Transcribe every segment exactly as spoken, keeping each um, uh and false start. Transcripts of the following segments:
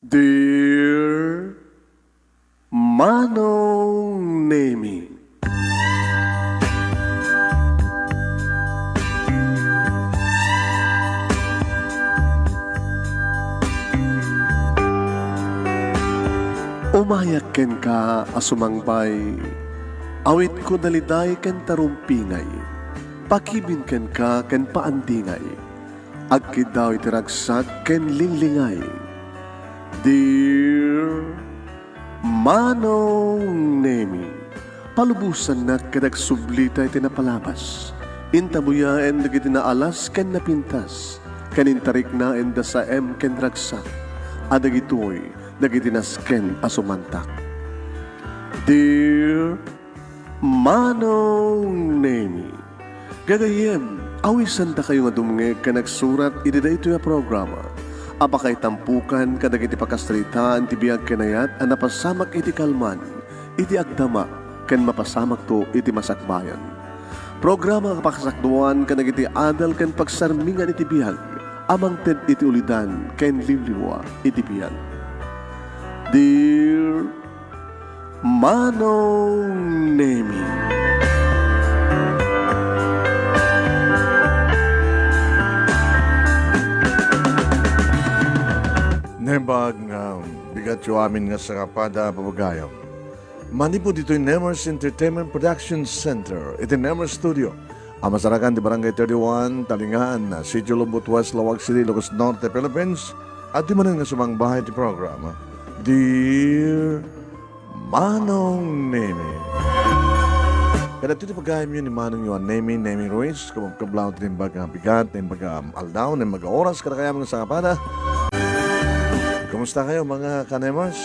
Dear Manong Nemi. Umayak kenka a sumangbay, awitko daliday ken tarumpingay, pakibin kenka ken paandingay. Agkiddaw iti ragsak ken linglingay. Dear Manong Nemi, palubosannak ket agsublita iti napalabas. Intabuyaen dagiti naalas ken napintas, ken intariknaen da saem ken ragsak, a dagitoy dagiti nasken a sumantak. Dear Manong Nemi, gagayyem, awisandakayo nga dumngeg ken agsurat iti daytoy a programa a pakaitampokan kadagiti pakasaritaan ti biag ken ayat a napasamak iti kalman, iti agdama, ken mapasamakto iti masakbayan. Programa a pakasakduan kadagiti adal ken pagsarmingan iti biag a mangted iti ulidan ken liwliwa iti biag. Dear Manong Nemi. Naimbag nga bigatyo amin nga sangapada, pabagayam. Manipud ditoy Nemers Entertainment Production Center, iti Nemers Studio, a masarakan ti Barangay thirty-one, Talingaan, Sitio Lombot West, Laoag City, Ilocos Norte, Philippines, adda manen nga sumangbahay ti programa, Dear Manong Nemi. Kadagiti pagayamyo ni Manongyo a Nemi, Nemi Ruiz, kumabkablaw ti naimbag nga bigat, naimbag nga aldaw, naimbag nga oras, kadakayo nga sangapada. Kumusta kayo, mga kanemers?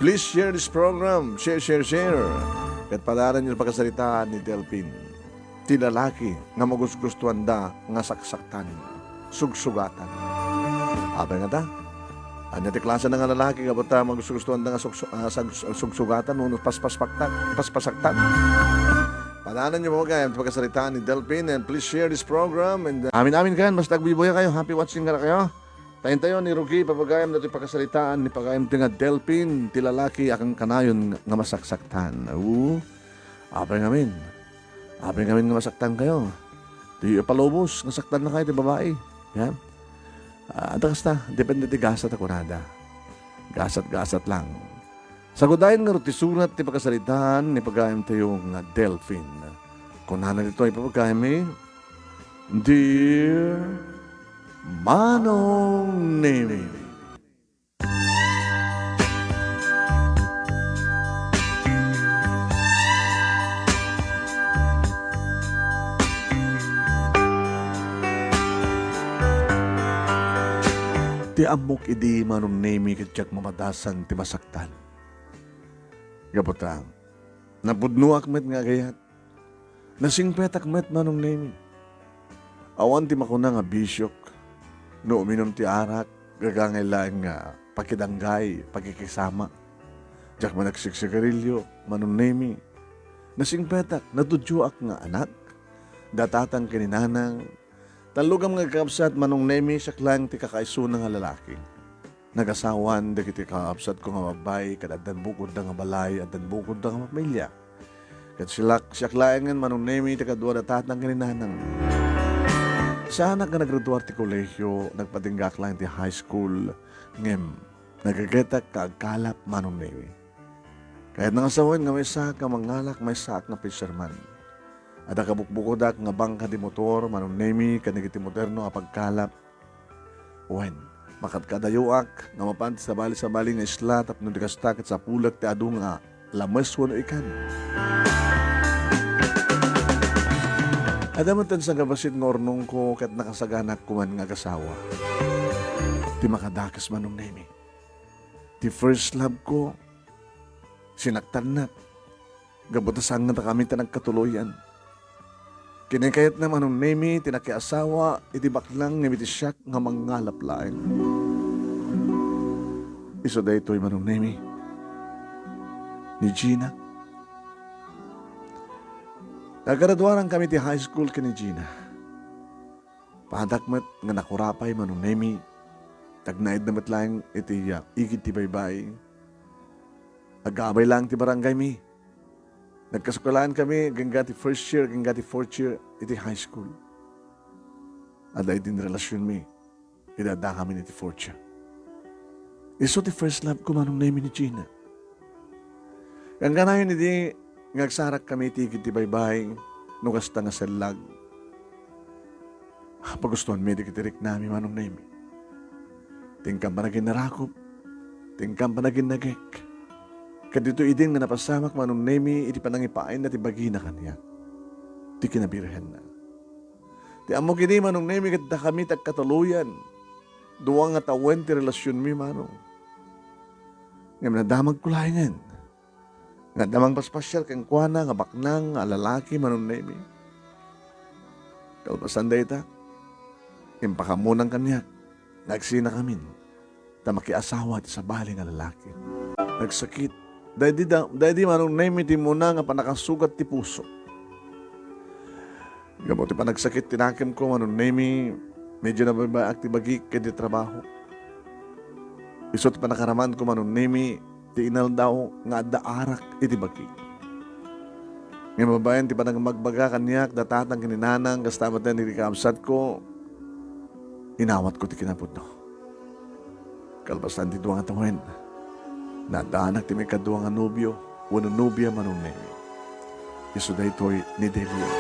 Please share this program. Share, share, share. Ket padaanyo pakasaritaan ni Delfin, ti lalaki nga magusgustuanda nga saksaktan, sugsugatan. Apay ngata? Ania ti klase na nga lalaki gapu ta magusgustuanda nga sugsu-, ah, sag-, sugsugatan wenno paspaspaktan, paspasaktan? Padaanyo, pabagayam, ti pakasaritaan ni Delfin, and please share this program. And, uh, amin-amin kayo, basta agbuybuya kayo. Happy watching kadakayo. Tayo-tayo ni Rugi, pabagayam, datoy pakasaritaan ni pagayam ti nga Delfin, ti lalaki a kankanayon nga masaksaktan. Oo. Apay ngamin. Apay ngamin nga masaktan kayo. Di palubos nga saktan na kayo ti babae. Yan. Ah, adda kasta, depende ti gasat a kunada. Gasat-gasat lang. Sagudayen ngarud ti surat ti pakasaritaan ni pagayam tayo nga Delfin. Kunana ditoy pagayam mi, Dear Manong Nemi. Ti ammok idi, Manong Nemi, ket diak mamadasan ti masaktan. Gapu ta, napudnoak met nga agayat. Nasingpetak met, Manong Nemi. Awan ti makuna nga bisiok. No uminum ti arak, gagangay laeng nga pakidanggay, pakikisama. Diak man agsigsigarilio, Manong Nemi. Nasingpetak, natudioak nga anak. Datatang ken ni nanang, Tallo gayam nga kakabsat, Manong Nemi, siak laeng ti kakaisuna nga lalaki. Nagasawan dagiti kakabsatko nga babbai, ket addan bukodda nga balay, addan bukodda nga pamilya. Ket siak, siak laengen, Manong Nemi, ti kadua da tatang ken ni nanang. Saanak nga naggraduar ti kolehio, nagpatinggaak laeng ti high school, ngem nagagetak nga agkalap, Manong Nemi. Kayatna nga sawen nga maysaak nga mangalak, maysaak nga fisherman. Adda kabukbukodak nga bangka ti motor, Manong Nemi, ken dagiti moderno a pagkalap. Wen, makadkadayoak nga mapan ti sabali-sabali nga isla tapno di kasta ket sapulek ti adu nga lames wenno ikan. Adda met ti sangkabassit nga urnongko ket nakasaganak koman nga agasawa. Ti makadakes, Manong Nemi. Ti first love ko, sinaktannak. Gapu ta sangngata kami ti nagkatuloyan. Kinikayatna, Manong Nemi, ti nakiasawa iti baklang ngem iti siak nga mangalap laeng. Isu daytoy, Manong Nemi, ni Gina. Naggraduaran kami ti high school ken ni Gina. Padak met nga nakurapay, Manong Nemi. Nagnaedna met laeng iti, ah, igid ti baybay. Agabay laeng ti barangaymi. Nagkasukalankami agingga ti first year, agingga ti fourth year iti high school. Adda idin relasionmi. Iti addakami iti fourth year. Isu ti first love ko, Manong Nemy, ni Gina. Kanayon idi nga agsarakkami iti igid ti baybay, no kasta nga sellag. Pagustuanmi dagiti riknami, Manong Nemy. Ti inkam panaginarakop, ti inkam panaginagek. Ket ditoy idin nga napasamak, Manong Nemy, iti panangipaayna ti bagina kaniak, ti kinabirhenna. Ti ammok idi, Manong Nemy, ket dakami ti agkatuluyan. Dua nga tawen ti relasionmi, Manong. Ngem nadamagko laengen nga adda mangpaspasiar kenkuana nga baknang a lalaki, Manong Nemy. Kalpasan dayta, impakaammonan kaniak nga agsinakamin ta makiasawa ti sabali nga lalaki. Nagsakit. Daydi da-, daydi, Manong Nemy, ti immuna nga pannakasugat ti puso. Gapu ti panagsakit ti nakemko, Manong Nemy, medyo nabaybayak ti bagik ken ti trabaho. Isu ti pannakaramanko, Manong Nemy, ti inaldaw nga adda arak iti bagik. Ngem babaen ti panagmagbaga kaniak da tatang ken ni nanang, kasta met iti kabsatko, inawatko ti kinapudno. Kalpasan ti dua nga tawen, naddaanak ti maikadua nga nobio wenno nobia, Manong Nemy. Isu daytoy ni Delia.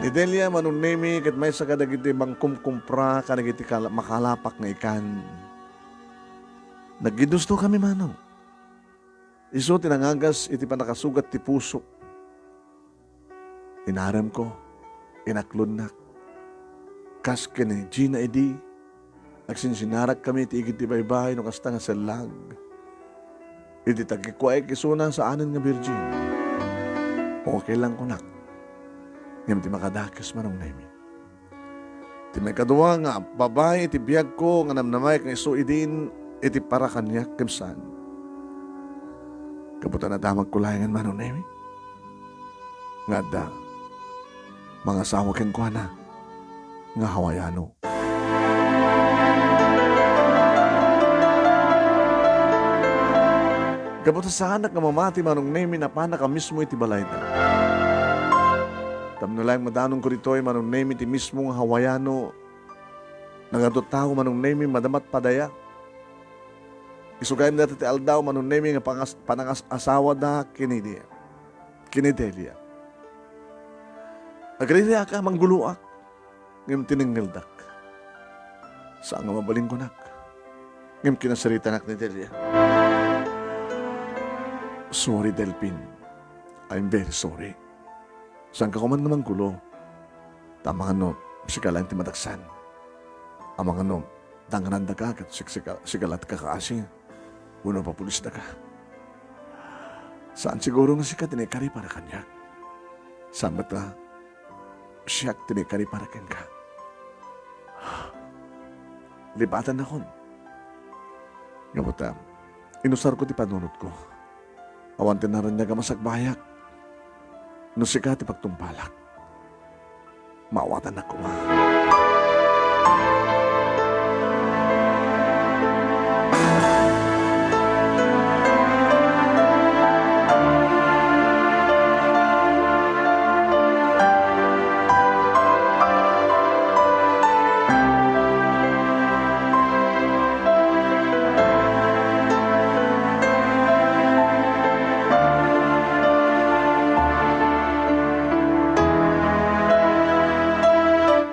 Ni Delia, Manong Nemy, ket maysa kadagiti mangkumkumpra kadagiti kal-, makalapak nga ikan. Naggidusto kami, Manong. Isu ti nangagas iti pannakasugat ti puso. Inaremko, inaklonnak. Kas ken ni Gina idi, agsinsinarak kami iti igid ti baybay no kasta nga sellag. Idi tagikuaek isuna saanen nga birgin. Okay lang kunak. Ngem ti makadakes, Manong Nemy, ti maikadua nga babai iti biagko nga namnamaek nga isu idin iti para kaniak ken saan. Gapu ta nadamagko laengen, Manong Nemy, nga adda mangasawa kenkuana nga Hawaiano. Gapu ta saanak nga mamati, Manong Nemy, napanak a mismo iti balayda. Tapno laeng madanonko ditoy, Manong Nemy, ti mismo nga Hawaiano, nagadu tao, Manong Nemy, madamat padaya. Isu gayam dayta ti aldaw, Manong Nemy, nga pangas-, panangas-asawada ken ni Delia. Ken ni Delia. Agririak a mangguloak, ngem tinengngeldak. Saan nga mabalin kunak. Ngem kinasaritanak ni Delia. Sorry, Delphin. I'm very sorry. Saanka koma nga manggulo. Ta amangan no sika laeng ti madaksan. Amangan no dangngan daka ket sik-, sika-, sika laeng ti kakaasi wenno papulisdaka. Saan siguro nga sika ti naikari para kaniak. Saan met a siak ti naikari para kenka. Libatannakon. Gapu ta, inusarko ti panunotko. Awan ti naraniag a masakbayak. No sika ti pagtungpalak, maawatannak koma.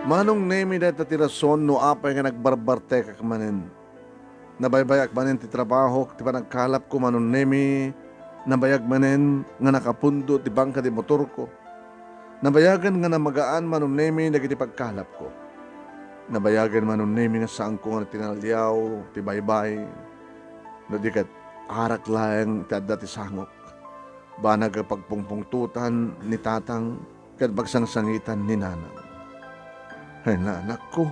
Manong Nemy, dayta ti rason no apay nga nagbarbartekak manen. Nabaybayak manen ti trabahok, ti panagkalapko, Manong Nemy. Nabayag manen nga nakapundo ti bangka ti motorko. Nabayagen nga namagaan, Manong Nemy, dagiti pagkalapko. Nabayagen, Manong Nemy, nga saanko nga tinaliaw ti baybay. No di ket arak laeng ti adda ti sangok. Banag a pagpungpungtotan ni tatang ken pagsangsangitan ni nanang. Ay, nanakko.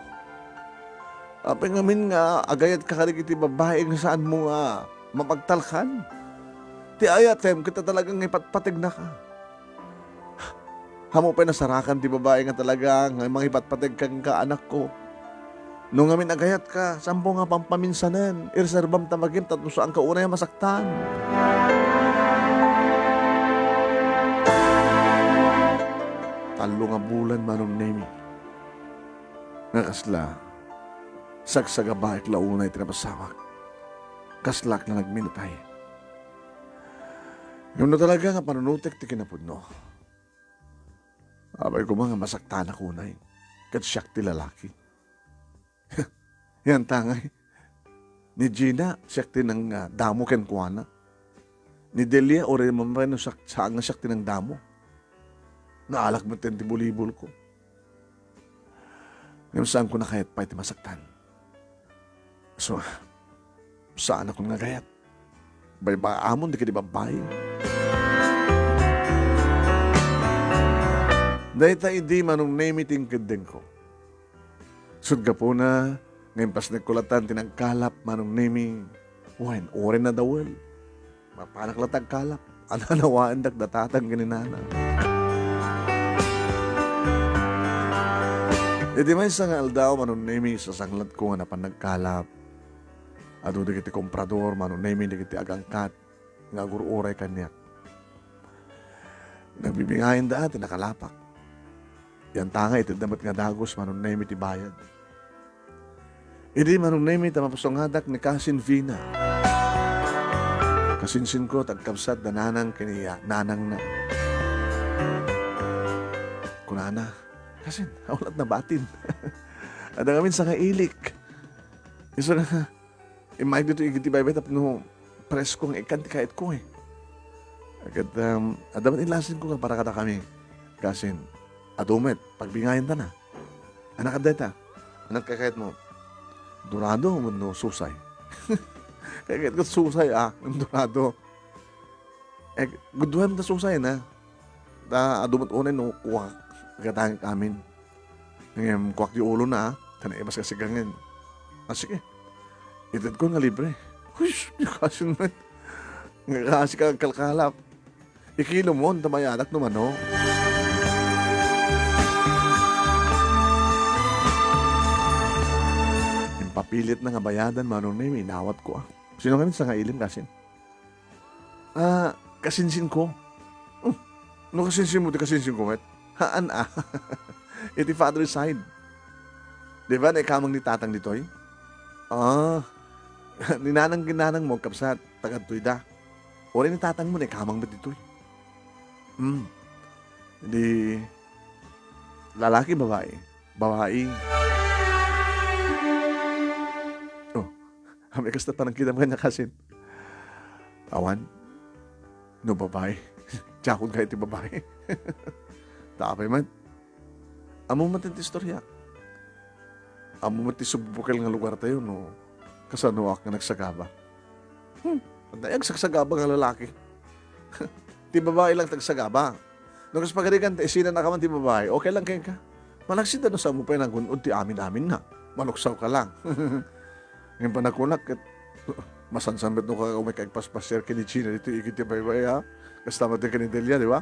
Apay ngamin nga agayadka kadagiti babai nga saanmo nga mapagtalkan? Ti ayatem ket talaga nga ipatpategnaka. Ammom pay nasarakan ti babai nga talaga nga mangipatpateg kenka, anakko. No ngamin a gayatka, saanmo nga pampaminsanen, ireserbam ta magim tapno saanka unay a masaktan. Tallo nga bulan, Manong Nemi, nga kasla, sagsagabaek la unay ti napasamak. Kaslaak la nagminatay. Ngem no talaga nga panunotek ti kinapudno, apay koma nga masaktanak unay, ket siak ti lalaki. Yan tangay. Ni Gina, siak ti nang, ah, damo kenkuana. Ni Delia, uray man pay no siak, saan nga siak ti nang damo. Naalak met ti bulibulko. Ngem saanko a kayat pay ti masaktan. So, saanakon nga gayat. Baybaamon dagiti babbai. Dayta idi Manong Nemi ti inkeddengko. Isut' gapuna, nga impasnekko latta ti nagkalap, Manong Nemi, wen, uray nadawel. Mapanak latta agkalap. Ananawaendak da tatang ken ni nanang. Iti maysa nga aldaw, Manong Nemi, sasanglatko nga napan nagkalap. Adu dagiti komprador, Manong Nemi, dagiti agangkat nga agur-uray kaniak. Nagbibingayenda ti nakalapak. Yantangay, itedda met nga dagus, Manong Nemi, ti bayad. Idi, Manong Nemi, ta mapasungadak ni Kasin Vina. Kasinsinko, ti agkabsat da nanang ken ni nanangna. Kunana, "Kasin, awlat na batin." Adda ngamin sangailik. Isu nga, Immay ditoy iti baybay tapno presko nga ikkan ti kayatko, eh. Ket, um, adda met illasinko nga para kadakami. Kasin, adu met, pagbingayentana. Anak, adda ita. Anak, kakayatmo, dorado wenno susay? Kakayatko susay, ah, dorado. Eh, gudduaem ta susay na. Ta adu met unay no kuak, agatangek amin. Ngem kuak ti ulona, ah, ta naibas nga sigangen. Ah, sige. Itedko nga libre. Hush, di kasin met. Nga kasi ka agkalkalap. Ikilomon, ta mayadak no mano. Impapilit na nga bayadan, Manong Nemi, inawatko, ah. Sino ngamin sangailim, kasin? Ah, kasinsinko. Hmm, no kasinsinmo ti kasinsinko met? Haan, ah. Iti father's side. Di ba, naikamang ni tatang ditoy? Ah, ni nanang ken nanangmo, kabsat, tagadtoy da. Uray ni tatangmo, naikamang met ditoy. Hmm. Di, lalaki, babae? Babae. Oh, ammom kasta panagkitam kaniak, kasin? Awan. No babae, diakon kayat ti babae. Ta apay met? Ammom met ti istorya. Ammom met ti subbukel nga lugartayo no kasanoak nga nagsagaba. Hmm, adda agsagsagaba nga lalaki. Ti babae lang ti agsagaba. No kas pagarigan, ta isinanaka man ti babae, okay lang kenka. Malaksid da no saanmo pay nagun-od ti amin-aminna. Maluksaw ka lang. Ngem panakunak ket masansan met no kaka umay ka agpaspasiar ken ni Gina ditoy igid ti baybay, ha? Kasta met ken ni Delia, di ba?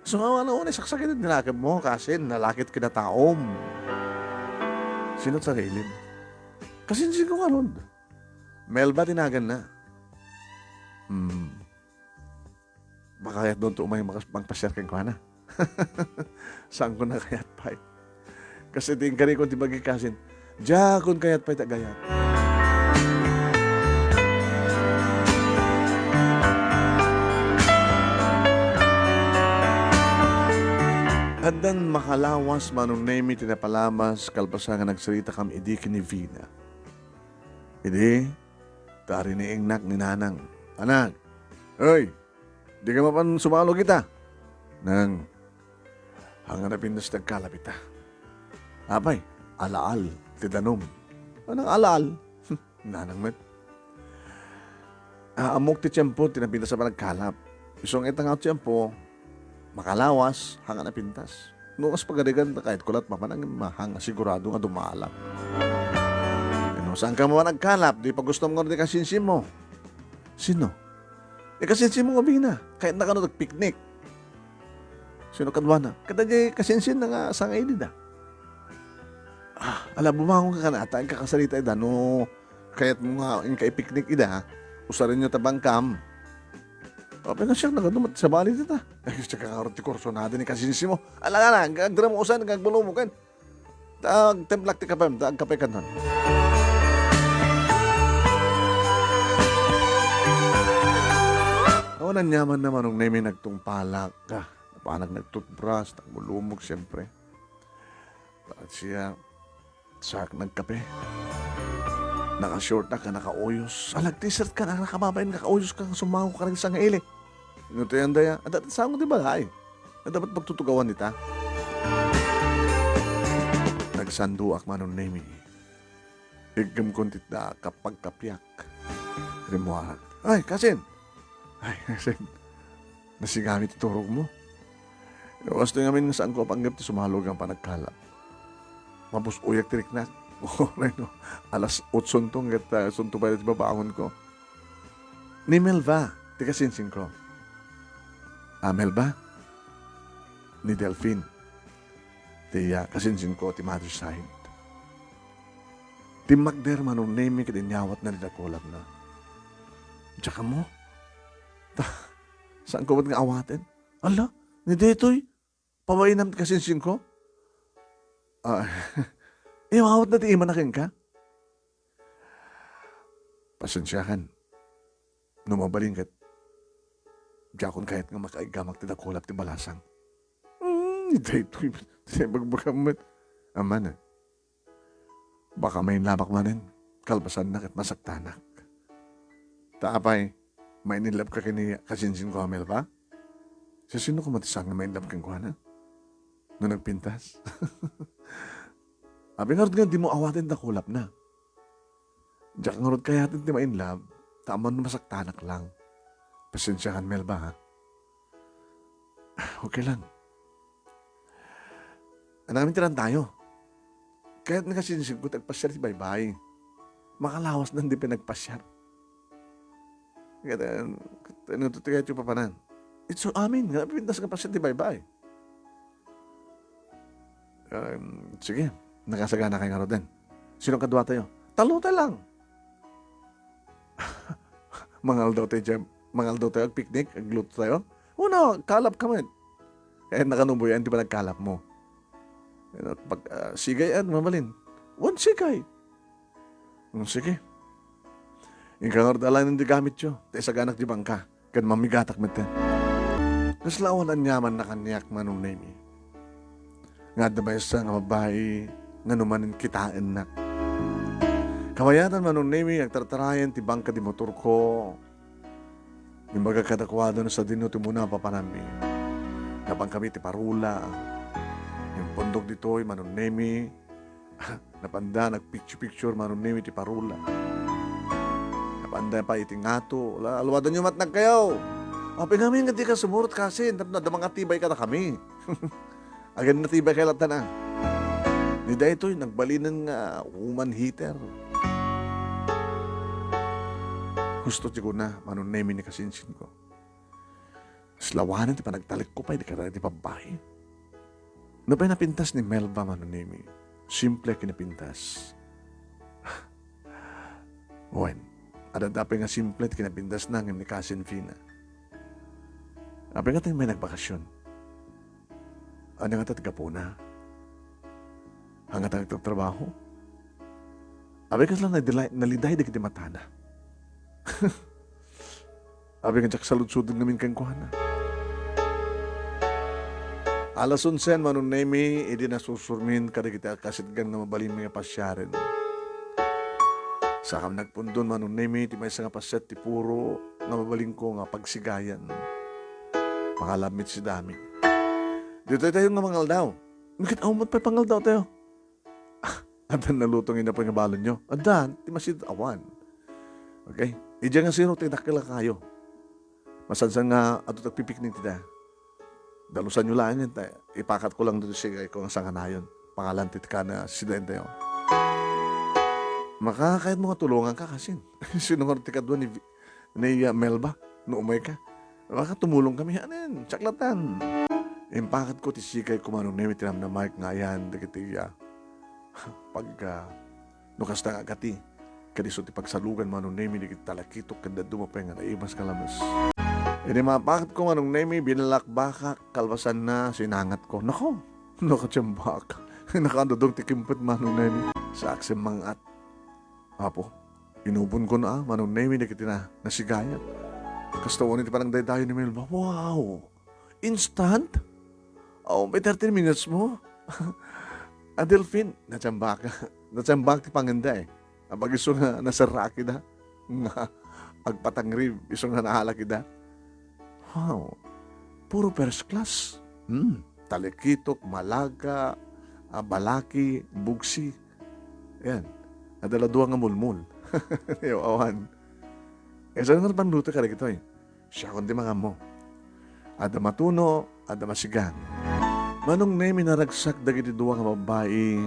So, nga wala unay saksakit ti nakemmo, kasin, nalakit kinataom. Sino ti sangailim? Kasinsinko ngarud. Melba ti naganna. Hmm. Baka kayatmo to umay makas-, magpasiar kenkuana. Saanko a kayat pay. Kas iti inkarikon ti bagik, kasin, diakon kayat pay ti agayat. Addan makalawas, Manong Nemi, ti napalabas kalpasan nga nagsaritakam idi ken ni Vina. Idi, tariniingnak ni nanang. Anak, oy, dika mapan sumalog ita. Nang, haan nga napintas ti agkalap ita. Apay, alaal ti danum. Anang alaal? Nanang met. Ah, ammok ti tiempo ti napintas a panagkalap. Isu nga ita nga tiempo, makalawas, haan nga napintas. No kas pagarigan, kayatko la't mapan, haan nga sigurado nga dumalak. No saanka mapan agkalap, di pa gustom nga di kasinsinmo. Sino? Ikasinsinmo nga Vina. Kayatna kano agpiknik. Sino kaduana? Kada di kasinsinna nga sangaili da. Ah, ala, bumangon ka kanata, agkakasarita ida no kayatmo nga inka ipiknik ida, usarenyo ta bangkam. Apay nga siak, nagadu met sabali dita. Ay, siak ka ngarud ti kursunada ni kasinsimo. Ala, ala, ag-, agdram usan, agbalumok ken. Ta agtemplak ti kapem, ta agkape kanon. Awan aniaman na Manong Nemi nagtungpalak. Ah, napanak nagtutbras, nagbulumog, siyempre. Bakit siya, sak nagkape? Naka-short ka, nakauyos. Alagtisat ka, nakababain, nakauyos ka, sumango ka, nagsanga ili. Inutoyan daya, adda ti sango ti balay. Adda met pagtutugawan dita. Nagsanduak Manong Nemi. Iggemkon ti da kapagkapiak. Rimmuarak. Ay, kasin! Ay, kasin! Nasigami ti turogmo. Kastoy ngamin nga saanko a panggep ti sumalog a panagkalap. Mapus-oyak ti riknak. Oray no, alas otso nton ket, ah, sunto pay ti babangonko. Ni Melba, ti kasinsinko. Ah, Melba? Ni Delfin. Ti, ah, kasinsinko ti mother side. Timmakder Manong Nemi ket inyawatna ti dakulapna. Diak ammo? Ta, saanko met nga awaten? Ala, ni daytoy, pabainam ti kasinsinko? Ah, immawatna ti imana kenka? Pasensiakan. No mabalin ket, diakon kayat nga makaiggamak ti dakulap ti balasang. Hmm, daytoy, daytoy bagbagam met. Ammana. Baka mainlabak manen, kalpasanna ket masaktanak. Ta apay, mainlove ka ken ni kasinsinko a Melba? Sisino koma ti saan nga mainlove kenkuana? No nagpintas? Apay ngarud nga dimo awaten dakulapna? Diak ngarud kayaten ti mainlove, ta ammon masaktanak lang. Pasensiakan, Melba, ha? Okay lang. Anam, intiraentayo. Kayat ni kasinsinko ti agpasiar ti baybay. Makalawas nan di pinagpasiar. Kayat, ano to, kayat yung papanan? It's your amin. Nga napipintas nga pasiar ti baybay. Um, sige, nakasagana kay ngaruden. Sino kadua tayo? Talo tayo lang. Mangaldaw tayo dyan. Mangaldaw tayo, agpiknik, agluto tayo. Una, kalap ka met. Eh, nakanuboyan, di ba nagkalap mo? Pag, ah, sigay, ano, mabalin? Wan sigay. Hmm, sige. Inka ngarud alaen ti gamityo, ta isaganak ti bangka, ken mamigatak metten. Kasla awan aniaman na kaniak, Manong Nemi. Nga adda maysa nga babai nga numanen kitaennak. Kabayatan, Manong Nemi, agtartarayan ti bangka di motorko. Imbaga kadakuada no sadino ti umuna a papananmi. Napan kami ti Parula. Impundok ditoy, Manong Nemi, napanda nagpicture-picture Manong Nemi ti Parula. Napanda pay iti ngato. La, aluadanyo met nagkayo. Apay ngamin nga dika sumurot kasin, tapno adda mangatibay kadakami. Agan natibay kay latta na. Ni daytoy, nagbalinen nga woman hater. Husto ti kuna, Manong Nemi, ni kasinsinko. Lawanen ti panagtalekko pay di kadagiti babbai. Nupay napintas ni Melba, Manong Nemi, simple a kinapintas. Wen, adda pay nga simple ti kinapintasna ngem ni Kasin Fina. Apay nga ti may nagbakasyon? Ania ngata ti gapuna? Ania ngata nagtatrabaho? Apay kasla nadilay-, naliday dagiti matana? Apay nga diak saludsodon ngamin kenkuana? Alas onse, Manong Nemi, idi nasursurmin kadagiti akasitgan nga mabalinmi nga pasiaren. Sakam nagpundon, Manong Nemi, ti maysa nga paset ti puro nga mabalinko nga pagsigayan. Mangalab met sidami. Ditoy tayo nga mangaldaw. Ngem ket awan met pay pangaldaw tayo. Ah, adda naluto nga inapay nga balonyo? Adda, ti masid awan. Okay? Idiay nga sirok ti dakkel a kayo. Masansan nga adtoy agpipiknik dita. Dalusanyo laeng ta ipakatko lang ditoy sigayko nga sanganayon. Pangalan ti tikana, sida intayo. Makakayatmo nga tulonganka, kasin? Sino nga ti kadua ni Vi-, ni, ah, Melba, no umayka? Baka tumulong kami, anen, saklatan. Impakatko ti sigayko, Manong Nemi, ti namnamaek nga ayan dagiti, ah, Pagka, no kasta nga agati, ket isu ti pagsalugan, Manong Nemi, dagiti talakitok ket dadduma pay nga naimas nga lames. Idi mapaketko, Manong Nemi, binalakbakak, kalpasanna, sinangatko. Nako, nakatiambak. Nakadudong ti kimpet, Manong Nemi. Saak simmang-at. Apo, inubonko na, Manong Nemi, dagiti na, nasigayat. Kasta unay ti panagdaydayo ni Melba. Wow! Instant? Awan pay thirty minutes mo? A Delfin, natiambak. Natiambak ti pangenda, eh. Apag isu nga naserrak ida. Nga agpatangrib, isu nga naalak ida. Wow. Puro first class. Hmm. Talikitok, malaga, ah, balaki, bugsi. Ayan. Adda la dua nga mulmol. Yo, awan. Eh, saan nga panluto kadagitoy? Siakon ti mangammo. Adda matuno, adda masigang. Manong Nemi, naragsak dagiti dua nga babbai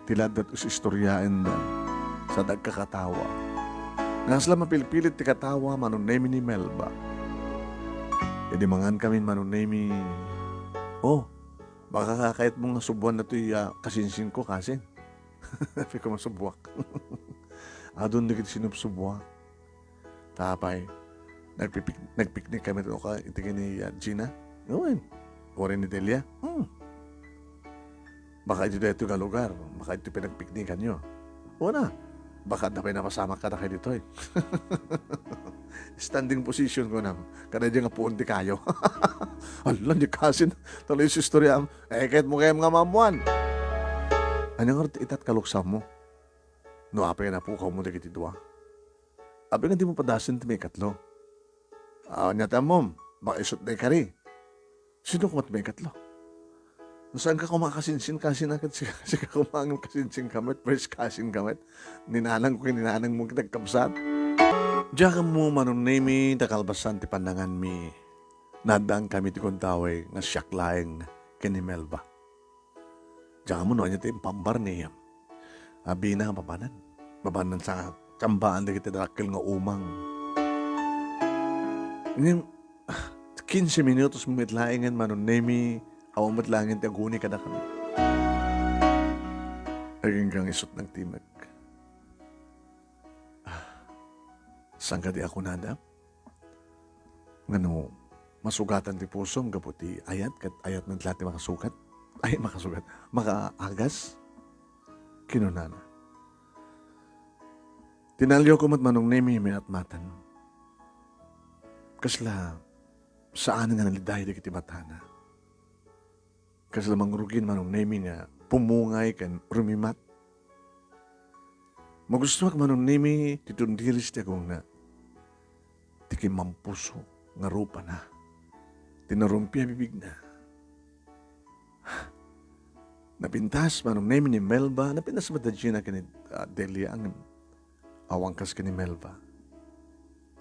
ti laddat is-istoriaenda. Sa dagkakatawa. Nga kasla mapilpilit ti katawa, Manong Nemi, ni Melba. Idi mangankamin, Manong Nemi, "Oh, baka kayatmo nga subuan datoy, ah, kasinsinko, kasin?" Apay ko, "Masubuak." Adun dagiti sinubsubuak. Ta apay, nagpipik-, nagpiknik kami no ka, iti ni, ah, Gina. Ngamin. Uray ni Delia. Hmm. Baka iti daytoy nga lugar, baka iti pinagpiknikanyo. Una, baka adda pay napasamak kadakayo ditoy. Standing position ko nam, kada di nga puon ti kayo. Ala, ni kasin, tuloy sa istorya. Eh, kahit mo kayam nga mamuan. Anya nga iti itat kaluksaw mo? No apay nga napukawmo dagiti dua? Apay nga dimo padasen ti maikatlo? Ah, anya ti ammom, baka isut' dayta kari. Sino koma ti maikatlo? No saanka koma kasinsin, kasin a ket sika, sika koma nga kasinsinka met, first cousinka met. Ni nanangko ken ni nanangmo ket agkabsat. Diak ammo, Manong Nemi, ta kalpasan ti pannanganmi, naaddaankami ti gundaway nga siak laeng ken ni Melba. Diak ammo no ania ti impambar ni, ah, Vina nga papanan. Mabalinna sa kambaan dagiti dakkel nga umang. Ngem, quince minutos met laengen, Manong Nemi, awan met laengen ti aguni kadakami. Aginggang isut' nagtimek. Ah, saan kadi a kunada? Ngano, masugatan ti pusom gapu ti ayat, ket ayat met la ti makasugat? Ay, makasugat, makaagas? Kinunana. Tinalio ko met, Manong Nemi, mayatmatan. Kasla saan nga naliday dagiti matana. Kasla mangrugin, Manong Nemi, nga pumungay ken rumimat. Magustoak, Manong Nemi, ti tundiris ti agongna, ti kimmampuso nga rupana, ti narumpi a bibigna. Napintas, Manong Nemi, ni Melba, napintas met da Gina ken ni, ah, Delia, ngem awan kas ken ni Melba.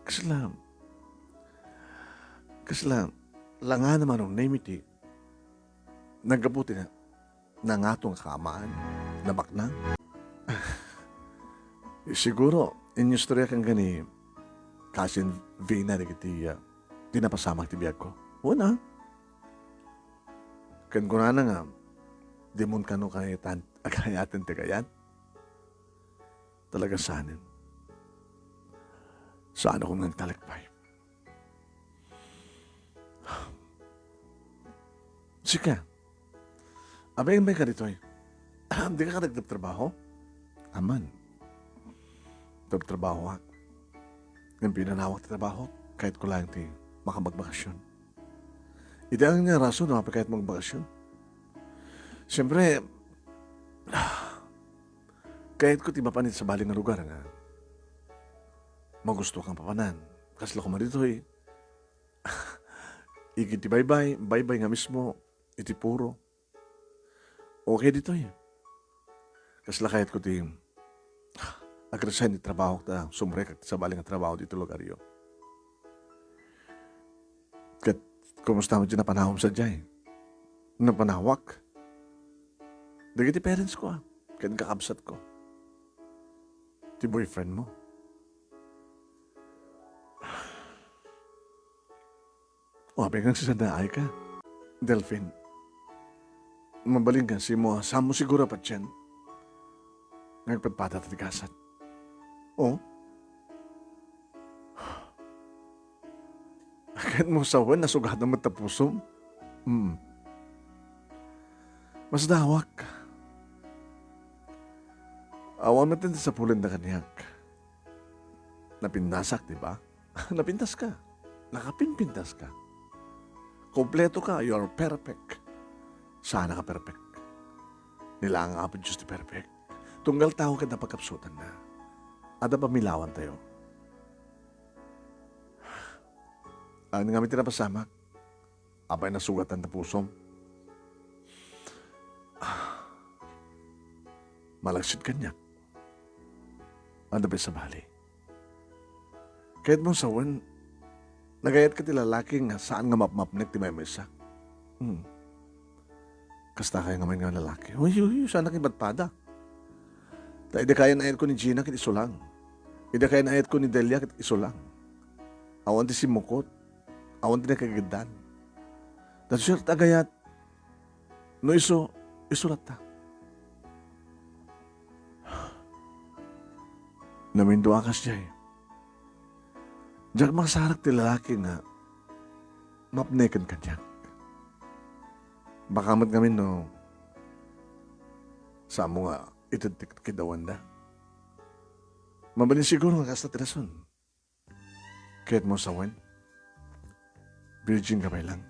Kasla, kasla, langana, Manong Nemi, ti naggapu ti na-, nangato nga kaamaan, nabaknang. Siguro, inyustoriakan ken ni Cousin Vina dagiti, ah, ti napasamak ti biagko. Una, ken kunana nga, "Dimon kano kayatan, kayatan ti kayat?" Talaga saanen. Saan ako nagtalek pay. Sika, apay nga ditoy? Di ka kadagdagtrabaho? Aman. Trabtrabahoak. Ngem pinanawak ti trabaho, kayatko laeng ti makamagbakasyon. Iti ania nga rason no apay kayat magbakasyon? Siyempre, kayatko ti mapan iti sabali nga lugar nga magusto kang papanan. Kasla koma ditoy, igid ti baybay, baybay nga mismo iti puro. Okay ditoy. Kasla kayatko ti ag-resign ti trabahok ta sumrekak ti sabali nga trabaho ditoy lugaryo. Ket kumusta met ti napanawam sadiay? Napanawak? Dagiti parents ko, ah, ken kakabsatko. Ti boyfriend mo. O, apay nga nagsasanaay ka? Delfin, mabalin nga simo, ah, saanmo siguro a patien? nga agpadpadata ti gasat. Oh? Ket mo sawen, nasugatam met ta pusom? Mm. Masdawak. Awan met ti sapulenda kaniak. Napintasak, di ba? Napintaska. Nakapimpintaska. Kompleto ka. You are perfect. Saan ka perfect. Ni lang Apo Dios ti perfect. Tunggal tao ket napagkapsutanna. Adda pamilawantayo. Awan ngamin ti napasamak. Apay nasugatan ta pusom? Ah. Malagsid kaniak. Adda pay sabali. Ket mo sawen, nagayat ka ti lalaki nga saan nga mapmapnek ti maymaysa. Hmm. Kasta kay ngamin nga lalaki. Uy, uy, uy, saan nga ipadpada? Ta idi kayan ayat ko ni Gina ket isu lang. Idi kayan ayat ko ni Delia ket isu lang. Awan ti simmukot. Awan ti nakagiddan. Ta suerte a gayat, no isu, isu latta. Namindua kas jay. Diak masarak ti lalaki nga mapneken kaniak. Baka met ngamin no, samo nga ited ti kidawanda. Mabalin siguro nga kasta ti rason. Ket mo sawen, virgin ka pay lang.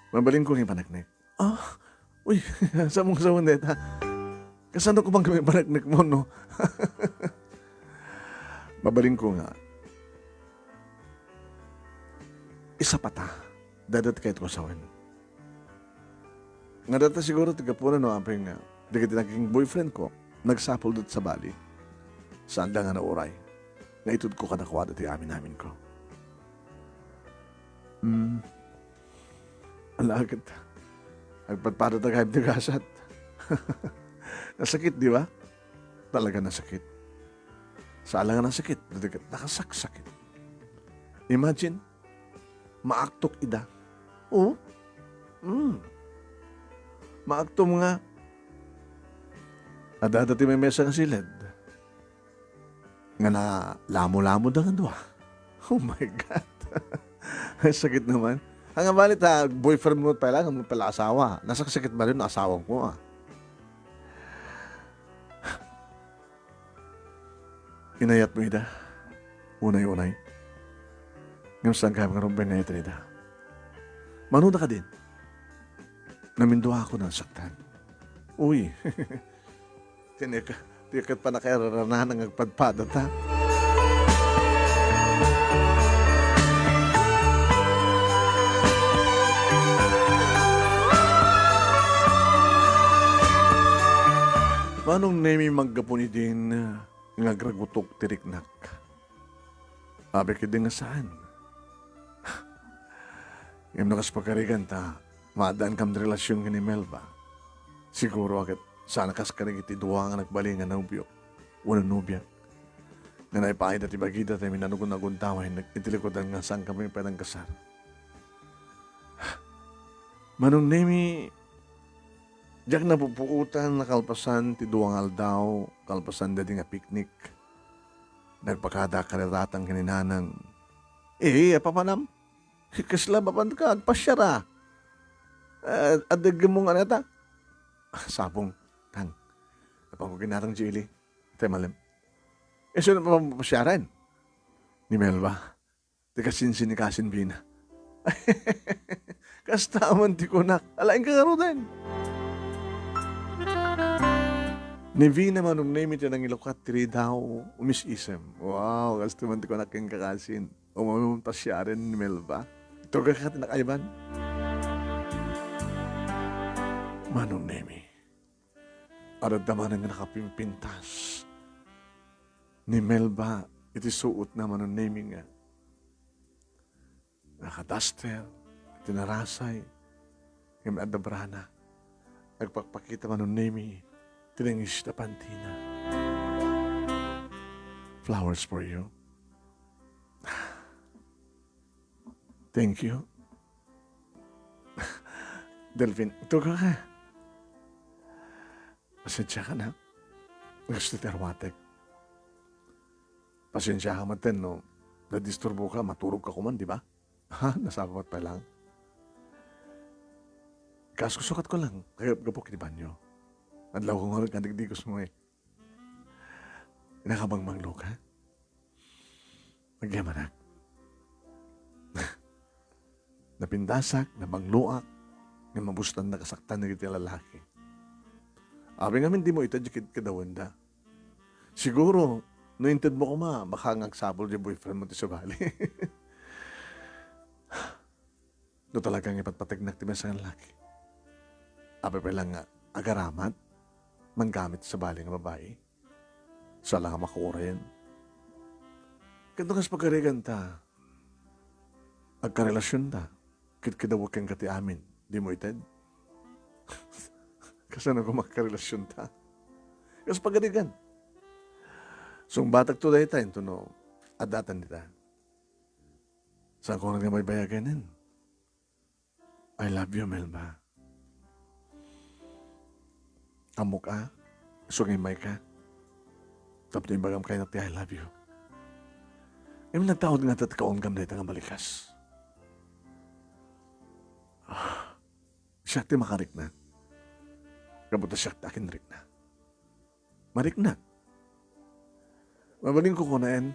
Mabalinko nga ipaneknek. Ah, uy, samong sawen deta. Kasano ko man kami ipaneknek mo, no? Mabalinko nga, isa pa ta, dadat kayat ko sawen. Nga data siguro ti gapuna no apay nga dagiti naging boyfriend ko, nagsapulda ti sabali. Saanda nga nauray nga itedko kadakuada ti amin-aminko. Hmm. Ala ket, agpadpadata gayam ti gasat. Nasakit, di ba? Talaga nasakit. Saan la nga nasakit, dagiti nakasaksakit. Imagine, maaktok ida. Oh? Mm. Maaktom nga. Adda ti maymaysa nga siled. Nga nalamo-lamoda nga dua. Oh my God. Ay, sakit naman. Ang abali ta, boyfriend mo pala, nga mo pala asawa. Nasaksakit ba rin ang asawa mo, ah? Inayat mo ida. Unay-unay. Ngem saan ka nga rumbay na ita ida? Mano da kadin? Namindua ako nasaktan. Uy. Tinek, tiket pa nakairarananan nga agpadpada ta. Manong Nemi, manggapu ni din nga agragutok ti riknak. Abi ketdi nga saan. Ngem no kas pagarigan ta, maadaan kam ti relasion ken ni Melba. Siguro a ket saan a kas kadagiti dua nga nagbalin nga nobio wenno nobia. Nga naipaayda ti bagida ta imminanagun-agun tawen iti likudan nga saan kami pay nagkasar. Manong Nemi, diak napupuotan a kalpasan ti dua nga aldaw, kalpasan daydi nga picnic. Nagpakada a kariratang ken ni Nanang. Eh, apapanam? Kasla mapan ka agpasiar a? Eh, adda gemmong aneta? Sapong, Tang. Napanko ginatang Jilly. Tay malem. Isu a papasiaren? Ni Melba. Ti kasinsin ni kasin Vina. Kasta man ti kunak. Ala, inka ngaruden. Ni Vina, Manong Nemi, ti nangilukat ti ridaw, umis-isem. Wow, kasta man ti kunak kenka kasin. Umamon pasiaren ni Melba. Tugak ka ti nakaiban. Manong Nemi. Adda manen nga nakapimpintas ni Melba iti suotna, Manong Nemi, nga nakadaster, tinarasay, ngem adda brana. Agpakpakita, Manong Nemi, ti nangis a pantina. Flowers for you. Thank you. Delfin, tugak ka. Pasensya ka na. Gusto ti arwatek. Pasensiaak met no nadisturboka, maturogka koman, di ba? Ha? Nasabat pay lang. Kas-, kasukatko lang, kay gapu iti banio. Adlaw ko ngarud nga digdigos mo eh. Nakabangmanglo ka? Agyamanak. Napindasak, nabangloak, nga mabustan nakasaktan dagiti lalaki. Apay ngamin dimo ited kadkadawenda. Siguro, no intedmo koma, baka nga agsapul diay boyfriend mo ti sabali. No talaga nga ipatpategnak ti maysa nga laki. Apay pay lang nga agaramat, manggamit ti sabali nga babai. Saan la nga makuren. Ket no kas pagariganta, agkarelasionta, ket kidawek kenka ti amin, dimo ited? Kasano nga agkarelasionta? Kas pagarigan. Sungbatakto dayta, intono, adda tan dita. Saanko nga baybayagen? I love you, Melba. Ammok a, isu nga immayka. Tapno ibagam kayat ti I love you. Ngem nagtaud nga ta kaungam dayta nga balikas. Ah, siak ti makarikna. Gapu ta siak ti akinrikna. Mariknak. Mabalinko kunaen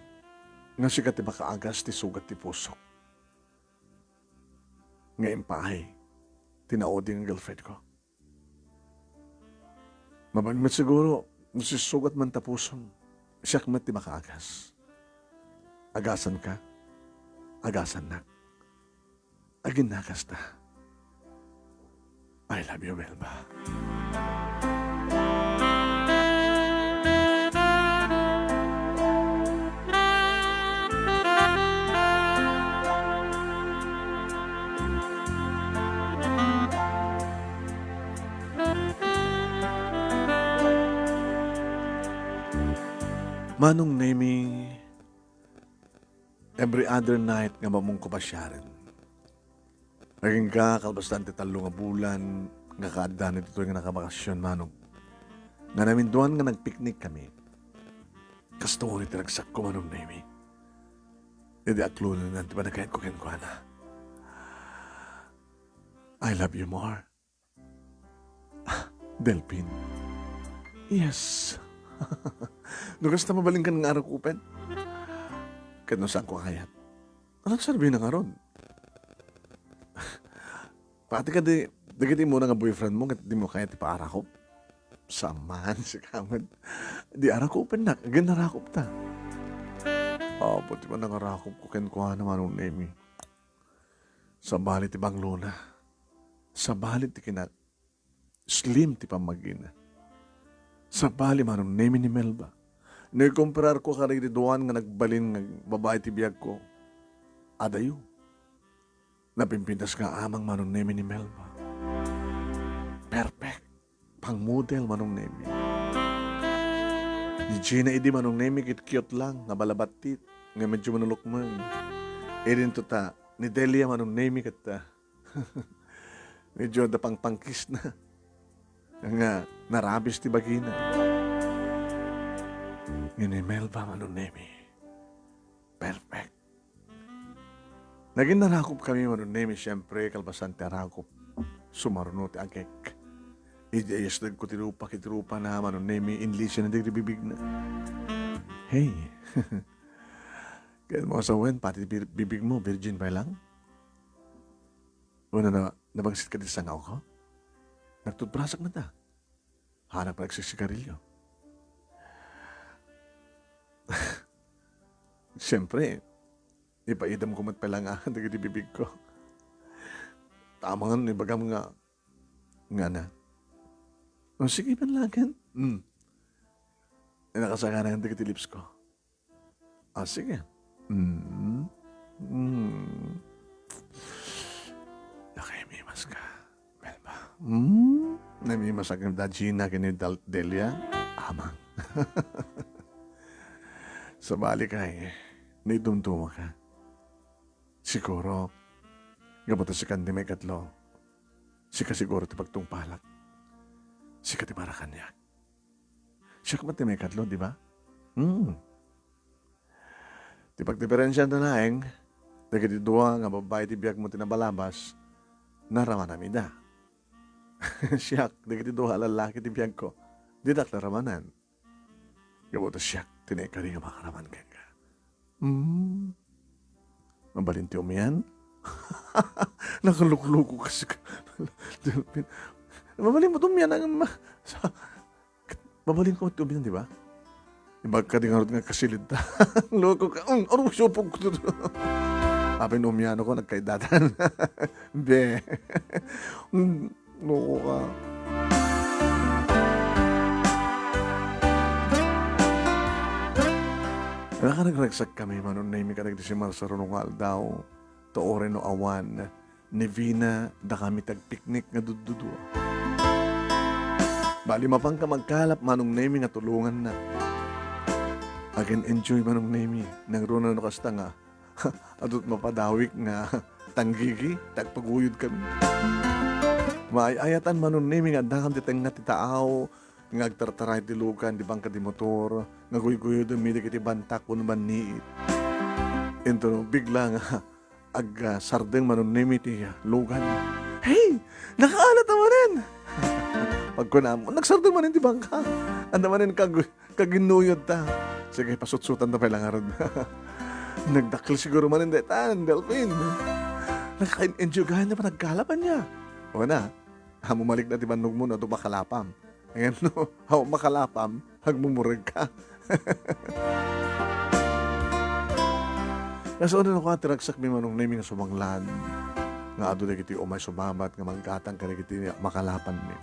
nga sika ti makaagas ti sugat ti pusok. Nga impaay ti naudi nga girlfriend ko. Mabalin met siguro no sisugat man ta pusom, siak met ti makaagas. Agasanka, agasannak. Aginnagasta. I love you, Melba. Manong Nemi, every other night nga ammongko pasiaren. Agingga kalpasan ti tallo nga bulan nga kaaddan ditoy nga nakabakasyon, Manong. Nga naminduan nga nagpiknik kami. Kastoy ti ragsakko, Manong Nemi. Idi aklunen ti panagayatko kenkuana. I love you more. Delphin. Yes. No kasta, mabalinkan nga arakupen. Ket no saanko kayat, annak serbina ngarud? Pati kadi, dagiti immuna nga boyfriend mo, ket dimo kayat ti paarakop? Saan man, sika met. Di arakupennak, agin narakopta. Apo ti panangarakopko kenkuana, Manong Nemi. Sabali ti banglona. Sabali ti kinak. Slim ti pammagina. Sabali, Manong Nemi, ni Melba. No ikompararko kadagiti duan nga nagbalin nga babai ti biagko, adayo. Napimpintas nga amang, Manong Nemi, ni Melba. Perfect. Pang model, Manong Nemi. Ni Gina idi, Manong Nemi, ket cute lang, nga balabattit, nga medyo manulukmeng. Idinto ta, ni Delia, Manong Nemi, ket, ah, medyo adda pangpangkisna. Nga narabis ti bagina. Ngem ni Melba, Manong Nemi, perfect. Nagin narakop kami, Manong Nemi, siempre, kalpasan ti arakop, sumaruno ti agek. Idi ayasdagko ti rupa, ket ti rupana, Manong Nemi, inlisian dagiti bibigna. Hey. Ket mo sawen, pati bir-, bibigmo, virgin pay lang? Wenno na, nabangsit ka ti sangawko? Nagtutbrasak na ta. Hanak pa nagsigarilyo. Siyempre, ipaidam ko met pay lang dagiti bibigko. Amangan no ibagam nga, nga na. O, sige, panlagan. Hmm. Nakasagana dagiti lips ko. Ah, sige. Mm. Mm. Nakaimimas ka, Melba. Mm. Naimimas ka da Gina ken ni Dal-, Delia. Amang. Sabali kay, naidumduma ka. Siguro, gapu ta sikan ti maikatlo. Sika siguro ti pagtungpalak. Sika ti para kaniak. Siak met ti maikadlo, di ba? Hmm. Ti pagdiferensianan laeng, dagiti dua nga babbai ti biagmo ti nabalabas, naramanam ida. Siak, dagiti dua a lallaki ti biagko, didak naramanan. Gapu ta siak ti naikari nga makaraman kenka. Hmm. Mabalin ti umian? Nakalukluko kasi ka. Mabalin mo ti umian ang ma-, sa-, mabalin ko ti umian, di ba? Ibagka di ngarud nga kasilid ta. Loko ka. Um, aru, supog ko to. Apin umian ako, nagkaidatan. Be. Mm, loko ka. Nakaragragsak kami, Manong Nemi, kadagiti simarsarunong nga aldaw, ta uray no awan, ni Vina, dakami ti agpiknik nga duddudua. Bali, mapanka magkalap, Manong Nemi, nga tulongannak. Agen-enjoy, Manong Nemi, nangruna no kasta nga, adut mapadawik nga tanggigi, ti agpaguyod kami. Maay-ayatan, Manong Nemi, nga addakam ti tengnga ti taaw, nga agtartaray ti lugan, di bangka di motor, nga guyguyodem mi dagiti bantak wenno banniit. Inton bigla nga ag-, ah, sardeng, Manong Nemi, ti, ah, lugan. Hey! Nakaalat a manen! Pagkunam, nagsardeng manen ti bangka. Anda manen kag-, kaginnuyod ta. Sige, pasutsutan ta pay la ngarud. Nagdakkel siguro manen dayta, Delfin. Naka-enjoy gayam ti panagkalap ania. O na, ah, mumalik na ti bannogmo no adu makalapam. Ayan, no? Aw, makalapam, agmumureg ka. Nasuunan ko ti ragsakmi, Manong Nemi, nga sumanglan nga adu dagiti umay sumabat nga manggatang kadagiti makalapanmi.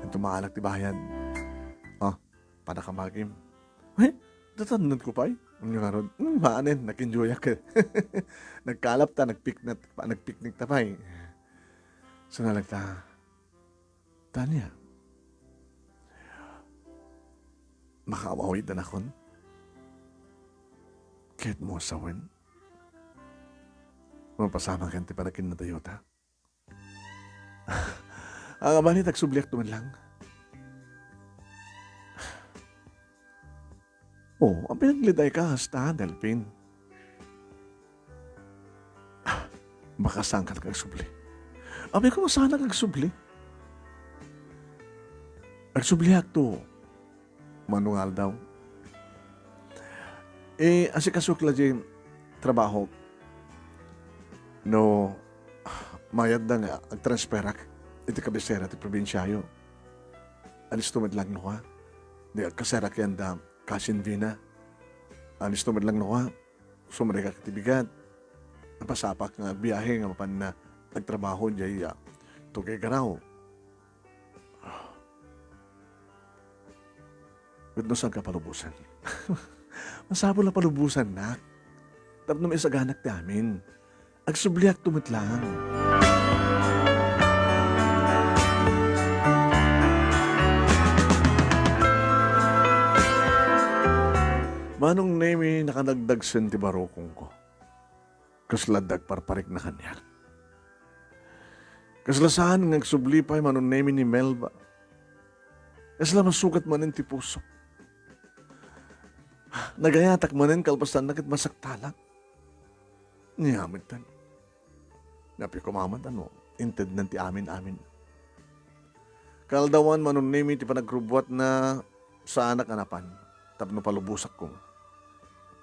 Inton maalak ti bayad, "Ah, pada ka magim?" "Eh, datannanko pay?" Ania ngarud, "Hmm, maanen, nag-enjoyak." Nagkalap ta, nagpiknat-, nagpiknik ta pay. Sinalag ta, Tania, makaaw-awid a nakon? Ket mo sawen? Mapasamakan ti panakinnatayota? Ania manen, agsubliakto met lang. Oh, apin naglidayka kasta, Delfin? Ah, baka saanka nga agsubli. Apin, koma saanak nga agsubli? Agsubliakto, Manong Aldaw. Eh, asikasok la diay trabahok. No, mayat da nga agtransferak iti kabisera ti probinsiayo. Alisto met lang no ka. Di agkaserak yan da Cousin Vina. Alisto met lang no ka. Sumrekak iti bigat. Napasapak nga agbiahe nga mapan na agtrabaho diay, ah, Tuguegarao. Ket no saanka palubosan? Masapul a palubosannak. Tapno maisaganak ti amin. Agsubliakto met lang. Manong Nemi, nakanagdagsen ti barukongko. Kasla adda agparparikna kaniak. Kasla saan nga agsubli pay, Manong Nemi, ni Melba. Kasla masugat manen ti pusok. Nagayatak manen kalpasanna ket masaktalak. Nia metten. Apay koma met no intednan ti amin-amin. Kaaldawan, Manong Nemi, ti panagrubbuatna, saanak a napan tapno palubosak koma.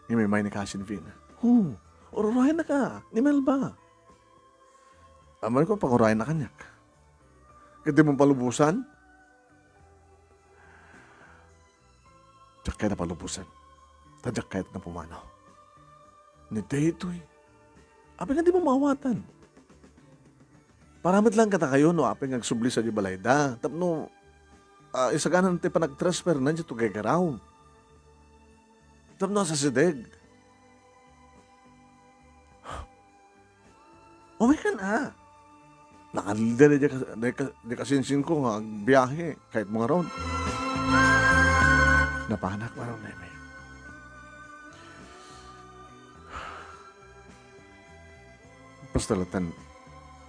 Ngem immay ni Cousin Vina. Huh, ururayennak a, ni Melba. Amanko pangurayenna kaniak. Ket dimo palubosan? Diak kayat a palubosan. Ta diak kayat nga pumanaw. Ni daytoy. Apay nga dimo maawatan? Para met lang kadakayo no apay nga agsubli sadiay balayda. Tapno, ah, isaganan ti panagtransferna idiay Tuguegarao. Tapno asideg. Umaykan a. Nakalda di ka, di ka, di kasinsinko nga agbiahe, kayatmo ngarud. Napanak, Manong Nemi. Basta latta,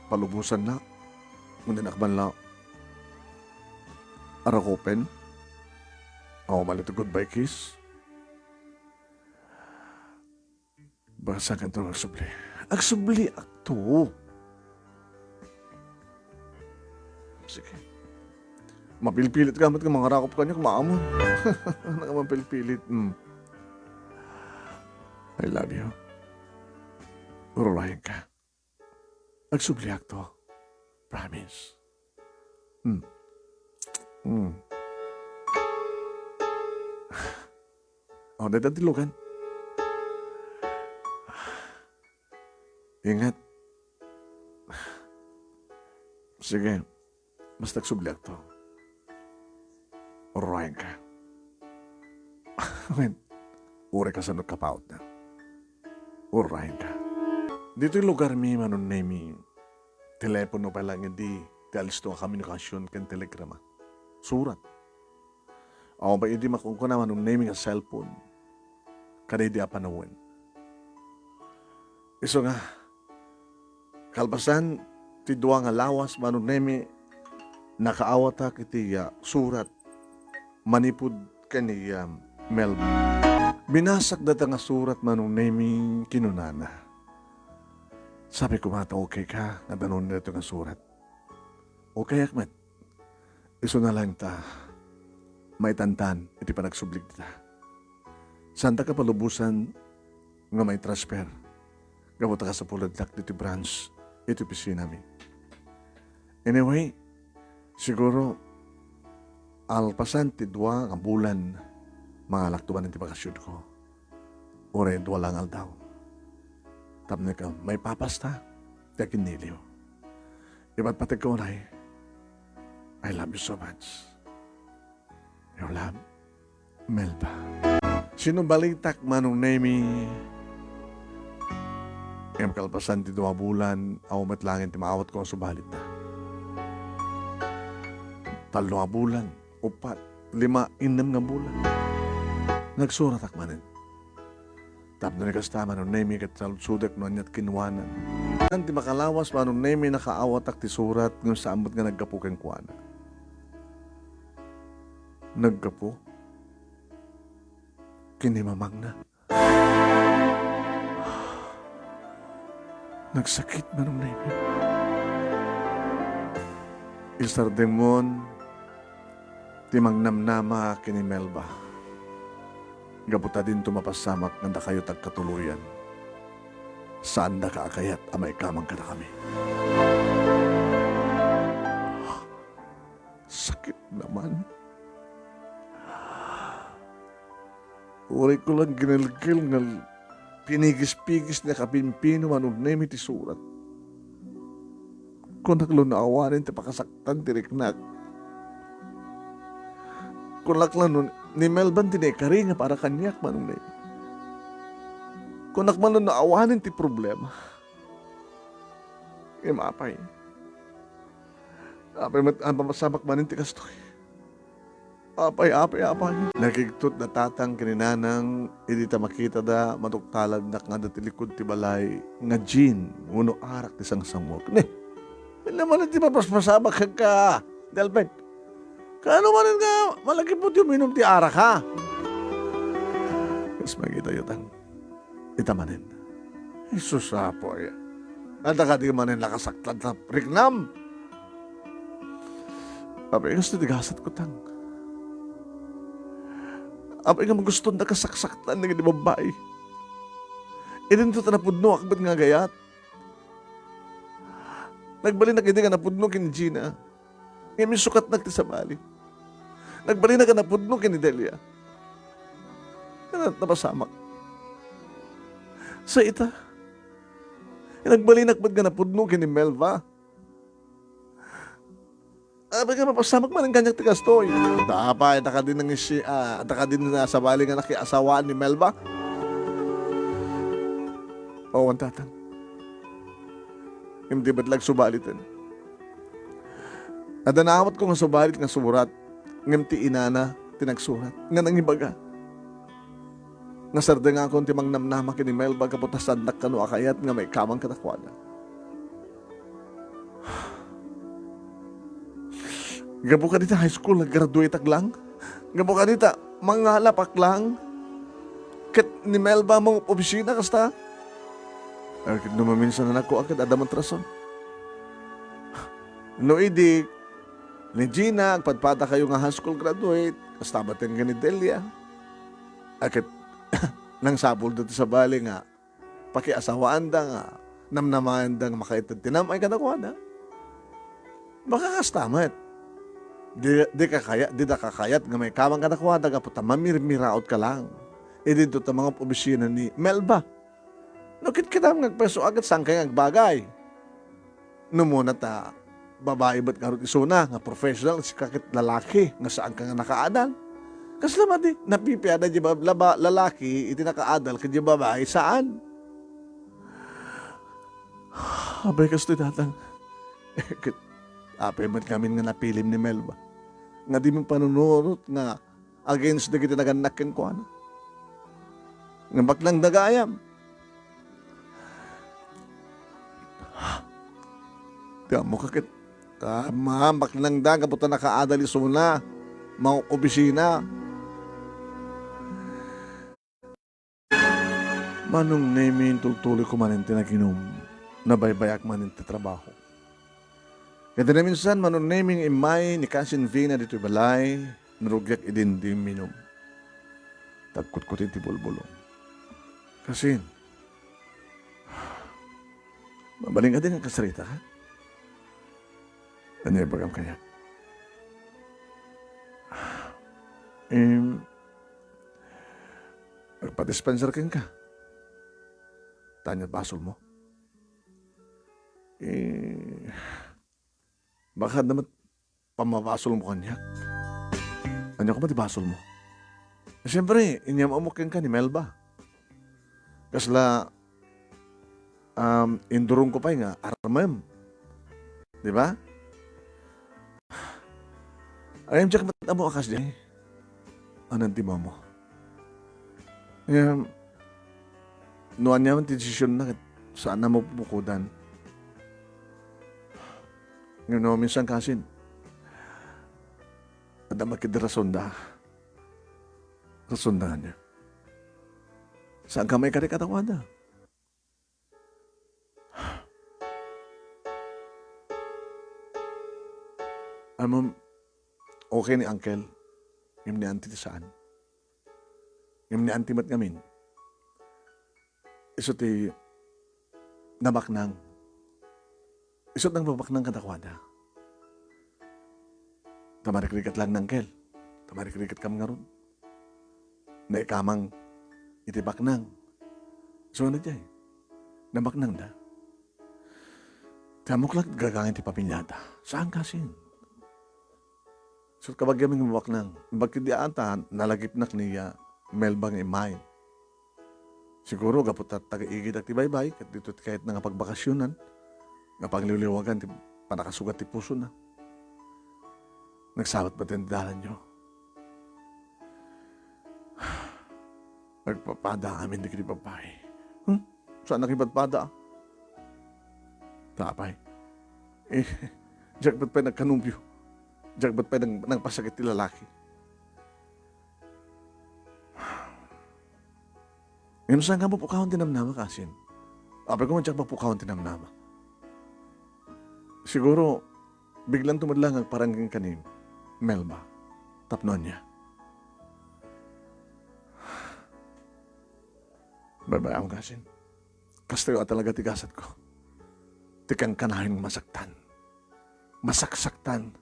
palubosannak. Ngem dinak man la arakupen. Awan man iti goodbye kiss. Basta kanto agsubli. Agsubliakto. Sige. Mapilpilit ka met nga mangarakop kaniak, maamon. Ano ka mapilpilit? Hmm. I love you. Urulayan ka. Agsubliakto. Promise. Hmm. Hmm. Oh, dayta ti lugan. Ingat. Sige. Basta agsubliakto. Ururayan ka. Amen. Uray kasano kapaut na. Ururayan ka. Ditoy lugar mi, Manong Nemi, telepono pay lang idi ti alisto a komunikasion ken telegrama. Surat. Awan pay idi makunkuna, Manong Nemi, nga cellphone. Kada idi a panawen. Isu nga, kalpasan ti dua nga lawas, Manong Nemi, nakaawatak iti, ah, surat manipud ken ni, ah, Melba. Binasak dayta nga surat, Manong Nemi, kinunana. Sabi ko, "Mata, okay ka nga danum dayta nga surat?" Okay ak met. Isuna laeng ta maitantan iti panagsubli dita. Saanta kapalubosan nga mai-transfer gapu ta kasapulandak ditoy branch iti opisinami. Anyway, siguro, alpasan ti dua nga bulan, mangalakto manen ti bakasionko. Uray dua lang aldaw. Tapno ikaw, maipapasta ti aginniliw. Ipatpateg ko unay, I love you so much. Your love, Melba. Sinubalitak, Manong Nemi. Ngem kalpasan ti dua bulan, awan met laeng ti maawatko nga subalit na. Tallo a bulan, upat, lima, innem nga bulan. Nagsuratak manen. Tapno ni kasta, Manong Nemi, ket saludsodek no ania ti kinunana. Ti makalawas, Manong Nemi, nakaawatak ti surat, ngem saan met nga naggapu kenkuana. Naggapu ken ni mamangna. Nagsakit, Manong Nemi. Isardengmon ti mangnamnama ken ni Melba. Gapu ta dinto mapasamak nga dakayo ti agkatuloyan. Saandaka a kayat a maikamang kadakami. Sakit naman. Uray ko lang ginelgel nga pinigis-pigis ni kapimpino, Manong Nemi, ti surat. Kunak la no awanen ti pakasaktan ti riknak. Kunak la no ni Melba ti naikari nga para kaniak, Manong Nemi. Kunak man no awanen ti problema. Ngem apay. Apay met a mapasamak manen ti kastoy. Apay, apay, apay. Nakigtot da tatang ken ni nanang idi ta makitada, matuktalandak nga adda ti likud ti balay nga gin wenno arak ti sangsanguek. Ne, ania manen ti mapaspasamak kenka, Delpet? Kaano manen nga malagipmo ti uminum ti arak, ha? Kas makitayo, tang. Ita manen. Jesus, Apo, ya. Adda kadi manen nakasaktan ta riknam? Apay, kasta ti gasat ko, tang. Apay, nga guston da kasaksaktan dagiti babbai. Idinto ta napudno ak met nga agayat. Nagbalinak idi nga napudno ken Gina. Ngem insukatnak ti sabali. Nagbalinak a napudno ken ni Delia. Nga napasamak. Sa ita, nagbalinak met nga napudno ken ni Melva. Apay nga mapasamak manen kaniak ti kastoy. Ta apay, ta kadi nangisi-, ah, ta kadi nasabali nga nakiasawaan ni Melva? Awan, tatang. Ngem di met la agsubaliten. Adda naawatko nga subalit nga surat, ngem ti inana ti nagsurat, nga nangibaga nga sardengakon ti mangnamnama ken ni Melba gapu ta saandak kano a kayat nga maikamang kadakuada. Gapu kadita high school, naggraduateak lang. Gapu kadita, mangalap a klang ket ni Melba mangob-obisina kasta. Ay, ket no maminsan a nakuak ket adda met rason. No idi, ni Gina, agpadpadakayo nga high school graduate, kasta met ken ni Delia. Ay, ket nangsapulda ti sabali nga pakiasawaanda nga namnamaenda nga makaited ti nam-ay kadakuada. Baka kasta met. Di, di kakaya-, dida kakayat nga maikamang kadakuada gapu ta mamirmiraot ka lang. Idinto ta mangob-obisina ni Melba. No kitkitam nga agpayso a ket saan kay nga agbagay? No umuna ta babai met ngarud isuna nga professional, sika ket lalaki nga saanka nga nakaadal. Kasla met di, napipiada di ba-, laba-, lalaki iti nakaadal ket di babai saan. Apay kastoy, Tatang. Ket apay met ngamin nga napilim ni Melba nga di mi panunurot nga against dagiti nagannak kenkuana. Ngem baknangda gayam. Ti ammok ket, ah, ma-, baknangda gapu ta nakaadal isuna, mangob-obisina. Manong Nemi, intultuloyko manen ti naginum. Nabaybayak manen ti trabaho. Ket naminsan, Manong Nemi, immay ni Cousin Vina ditoy balay, narugiak idin ti imminum. Tagkutkuti ti bulbulong. Cousin, mabalin kadi nga agkasarita ka? Ania ibagam kaniak? Em, agpadispenser kenka. Ta ania ti basolmo? Eh, baka adda met pammabasolmo kaniak. Ania koma ti basolmo? Siempre, inyam-amok kenka ni Melba. Kasla, um, indurongko pay nga armem. Di ba? Ay, diak met ammo a kasdiay. Anan ti mama? Ngem, no ania man ti desisionna ket saan a mapupukodan. Ngem no minsan kasin, adda met ketdi rasonda. Rasonda ania? Saanka maikari kadakuada? Ammom, okay ni Uncle, ngem ni Auntie ti saan. Ngem ni Auntie met ngamin, isu ti nabaknang. Isu ti nangpabaknang kadakuada. Ta marikriket laeng ni Uncle. Ta marikriket kam ngarud. Naikamang iti baknang. Isu nga diay, nabaknangda. Ti ammok laeng gagangen ti pamiliada. Saan kasin? Isu ti kabagiam nga mabaknang. Bakit di ata nalagipnak ni, ah, Melba nga immay. Siguro gapu ta taga-igidak ti baybay, ket ditoy ti kayatna nga pagbakasionan, nga pangliwliwagan ti pannakasugat ti pusona. Nagsabat met ti dalanyo. Nagpapada amin dagiti babai. Hmm? Saan nakipadpada? Ta apay? Eh, diak met pay nagkanubio. Diak met pay nang-, nangpasakit ti lalaki. Ngem saan nga mapukawan ti namnama, kasin? Apay koma diak mapukawan ti namnama? Siguro, biglanto met laeng nga agparang kenka ni Melba. Tapno ania? Baybay-am, kasin. Kastoy a talaga ti gasatko. Ti kankanayon nga masaktan. Masaksaktan.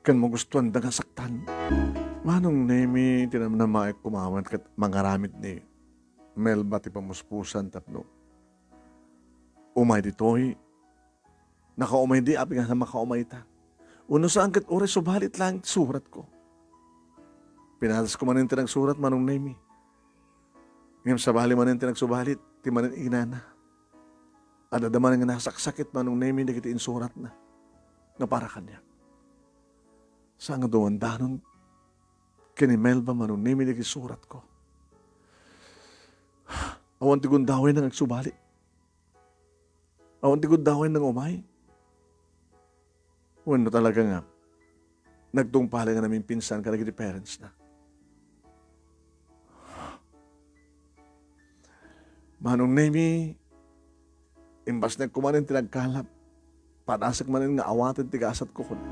Ken magustuanda nga saktan. Manong Nemi, ti namnamaek koma met ket mangaramid ni Melba ti pamuspusan tapno umay ditoy. Nakaumay di, apay nga makaumayta? Wenno saan ket uray subalit laeng ti suratko? Pinadasko manen ti nagsurat, Manong Nemi. Ngem sabali manen ti nagsubalit, ti manen-inana. Adda manen nga nasaksakit, Manong Nemi, dagiti insuratna nga para kaniak. Saan nga dumandanon ken ni Melba, Manong Nemi, dagiti suratko? Awan ti gundawayna nga agsubali. Awan ti gundawayna nga umay. Wenno talaga nga nagtungpal nga namimpinsan kadagiti parentsna. Manong Nemi, imbasnek ko manen ti nagkalap. Padasek manen nga awaten ti gasatko, kuna.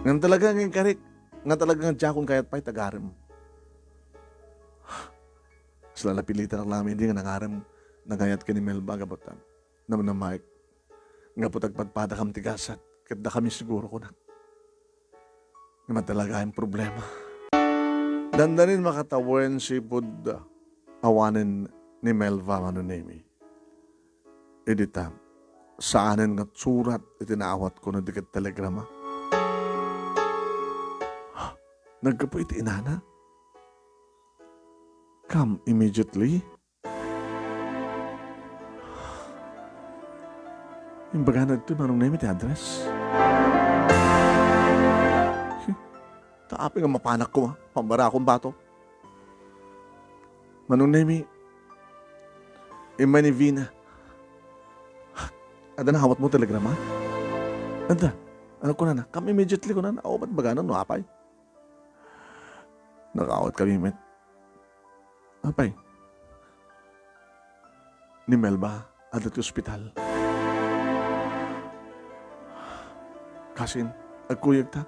Ngem talaga nga inkarik, nga talaga nga diakon kayat pay ti agarem. Kasla napilitanak laeng idi nga nangarem, nangayat ken ni Melba gapu ta namnamaek nga gapu ta agpadpadakam ti gasat, ket dakami siguro, kunak. Nga talaga nga problema. Dandanin makatawen sipud awanen ni Melba, Manong Nemi. Idi ta, saanen nga surat iti naawatko no di ket telegrama. Naggapu iti inana. Come immediately. Imbagana ditoy Manong Nemi ti address. Ta apay nga mapanak koma, pambarakon bato. Manong Nemi, immay ni Vina. Adda naawatmo telegrama? Adda. Ano kunana? Come immediately kunana. Aw, ba't bagana no apay? Nakaawat kami met. Apay? Ni Melba, adda ti ospital. Kasin, agkuyog ta.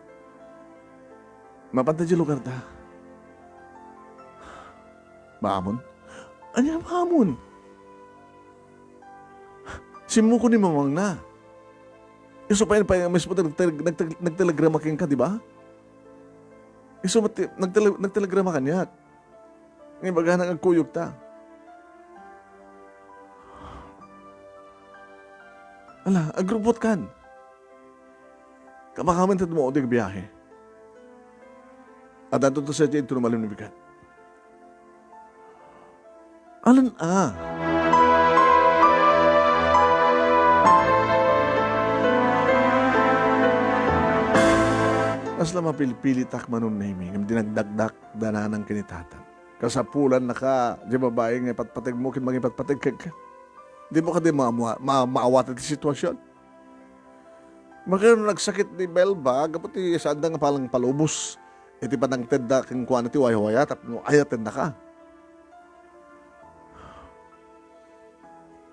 Mapanta di lugar ta. Maamon? Ania maamon? Simmuko ni mamangna. Isu pay, pay, mismo nagtele-, nagtele-, nagtelegrama kenka, di ba? Isu met ti, nagtele-, nagtelegrama kaniak. Nga ibagana nga agkuyog ta. Ala, agrupot kan. Kamakamin ta mo di biyahe. At ato to sa dyan, ito na malim ni bigat. Alan a. Kasla mapilpilitak, Manong Nemi, ngem dinagdagdak dananang ken ni Tatang. Kasapulan naka, di babae nga ipatpateg mo, ken mangipatpateg kenka. Di mo kadi ma-, ma-, ma-, maawatan ti sitwasyon. Makin nagsakit ni Melba, gapu ti saanda nga palang palubos iti panangtedda kenkuana ti waywaya tapno ayatennaka.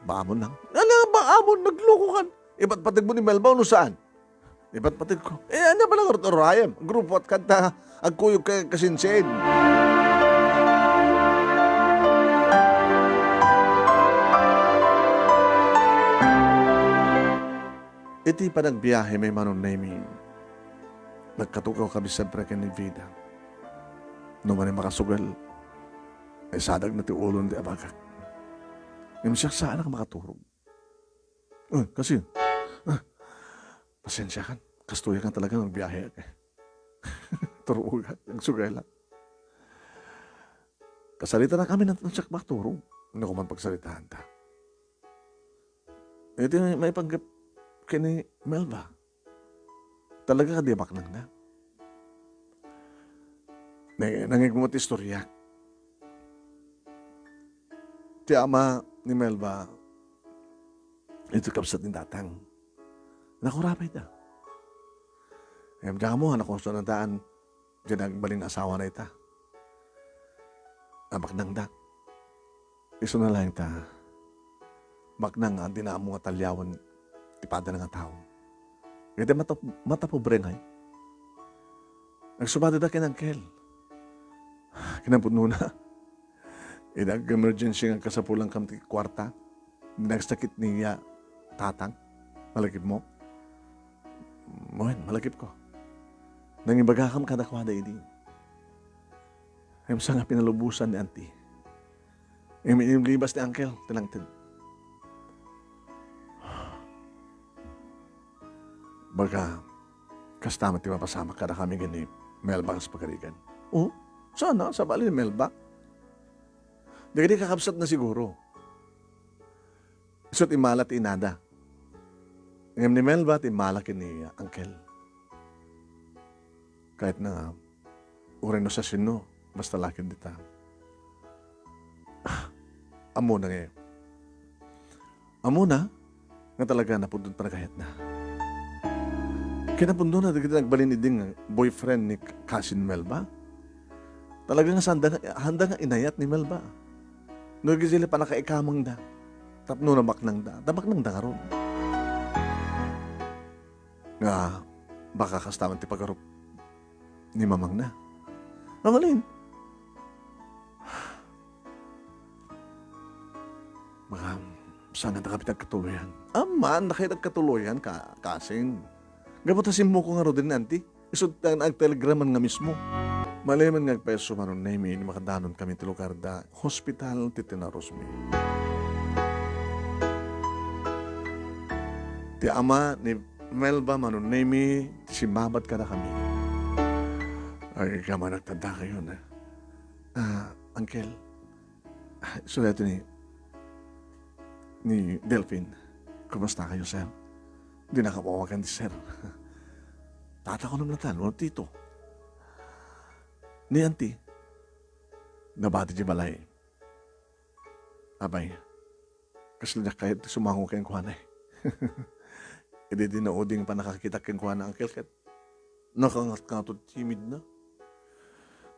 Baamon lang. Ala, baamon, nagluko kan. Ipatpateg mo ni Melba, no saan? Ipatpateg ko. Eh, ano ba lang urayem? Grupo at kanta, agkuyog ka kasinsin. Iti panagbiahe mi, Manong Nemi, nagkatukaw kami siempre ken ni Vida. No mani makasugal, ay sadag na ti ulon ti abagak. Ngem siak saanak makaturog. Eh, kasi, ah, pasensya kan. Kastoy kan talaga nagbiahe ak. Turog ak, nagsugal ak. Kasarita na kami na siak makaturog. Ano ko man pagsaritaan ta? Iti maipanggep ken ni Melba. Talaga kadi a baknangna? Na-, nangigmo ti istorya. Ti ama ni Melba, iti kabsat ni Tatang. Nakurapay da. Ngem damo, nakusunadaan diay nagbalin asawa na ita. Abaknang da. Isu na laeng ta, baknang nga di na ammo nga taliawen ti padana nga tao. Iti mata-, matapobre ngay. Nagsubado da ken Angkel. Kinapudnona, idi ag-emergency nga kasapulan kam ti kuarta, di nagsakit ni Tatang, malakip mo? Wen, malakip ko. Nangibagakam kadakuada idi. Ngem sa nga pinalubosan ni Auntie. Ngem inimlibas ni Uncle ti nangted. Baga, kasta met ti mapasamak kadakami ken ni Melba kas pagarigan. O, sana, sabali ni Melba. Dagiti kakabsatna siguro. Isu ti immala ti inada. Ngem ni Melba ti immala ken ni Uncle. Kayatna nga, uray no siasino, basta la ken dita. Ah, ammona nga, ammona nga talaga napudno ti panagayatna. Kinapudnona dagiti nagbalin idi nga boyfriend ni cousin Melba. Talaga nga sanda nga, handa nga inayat ni Melba. No idiay pannakaikamangda, tapno nabaknangda, nabaknangda ngarud. Nga, baka kasta man ti pagarup ni mamangna. Mabalin. Baka, saan nga kami nagkatuloyan? Aman, nakita nagkatuloyan ka, kasing. Gapu ta simmuko ngarud ni auntie. Isu ti nagtelegraman nga mismo. Maliman nga agpayso Manong Nemi, makadanon kami ti lugar da Hospital Titino Rosemary. Ti ama ni Melba Manong Nemi, simmabat kadakami. Ay, kama nagtanda kayo na. Ah, uncle, ah, sulat ni, ni Delphine. Kumusta kayo, sir? Di nakabawagan ti sir. Tata ko naman natan, wala tito. Ni auntie, nabati di balay. Abay, kasla diak kayat ti sumango kenkuana, eh. Idi di nauding pannakakitak kenkuana, uncle, ket nakangatngato ti timidna.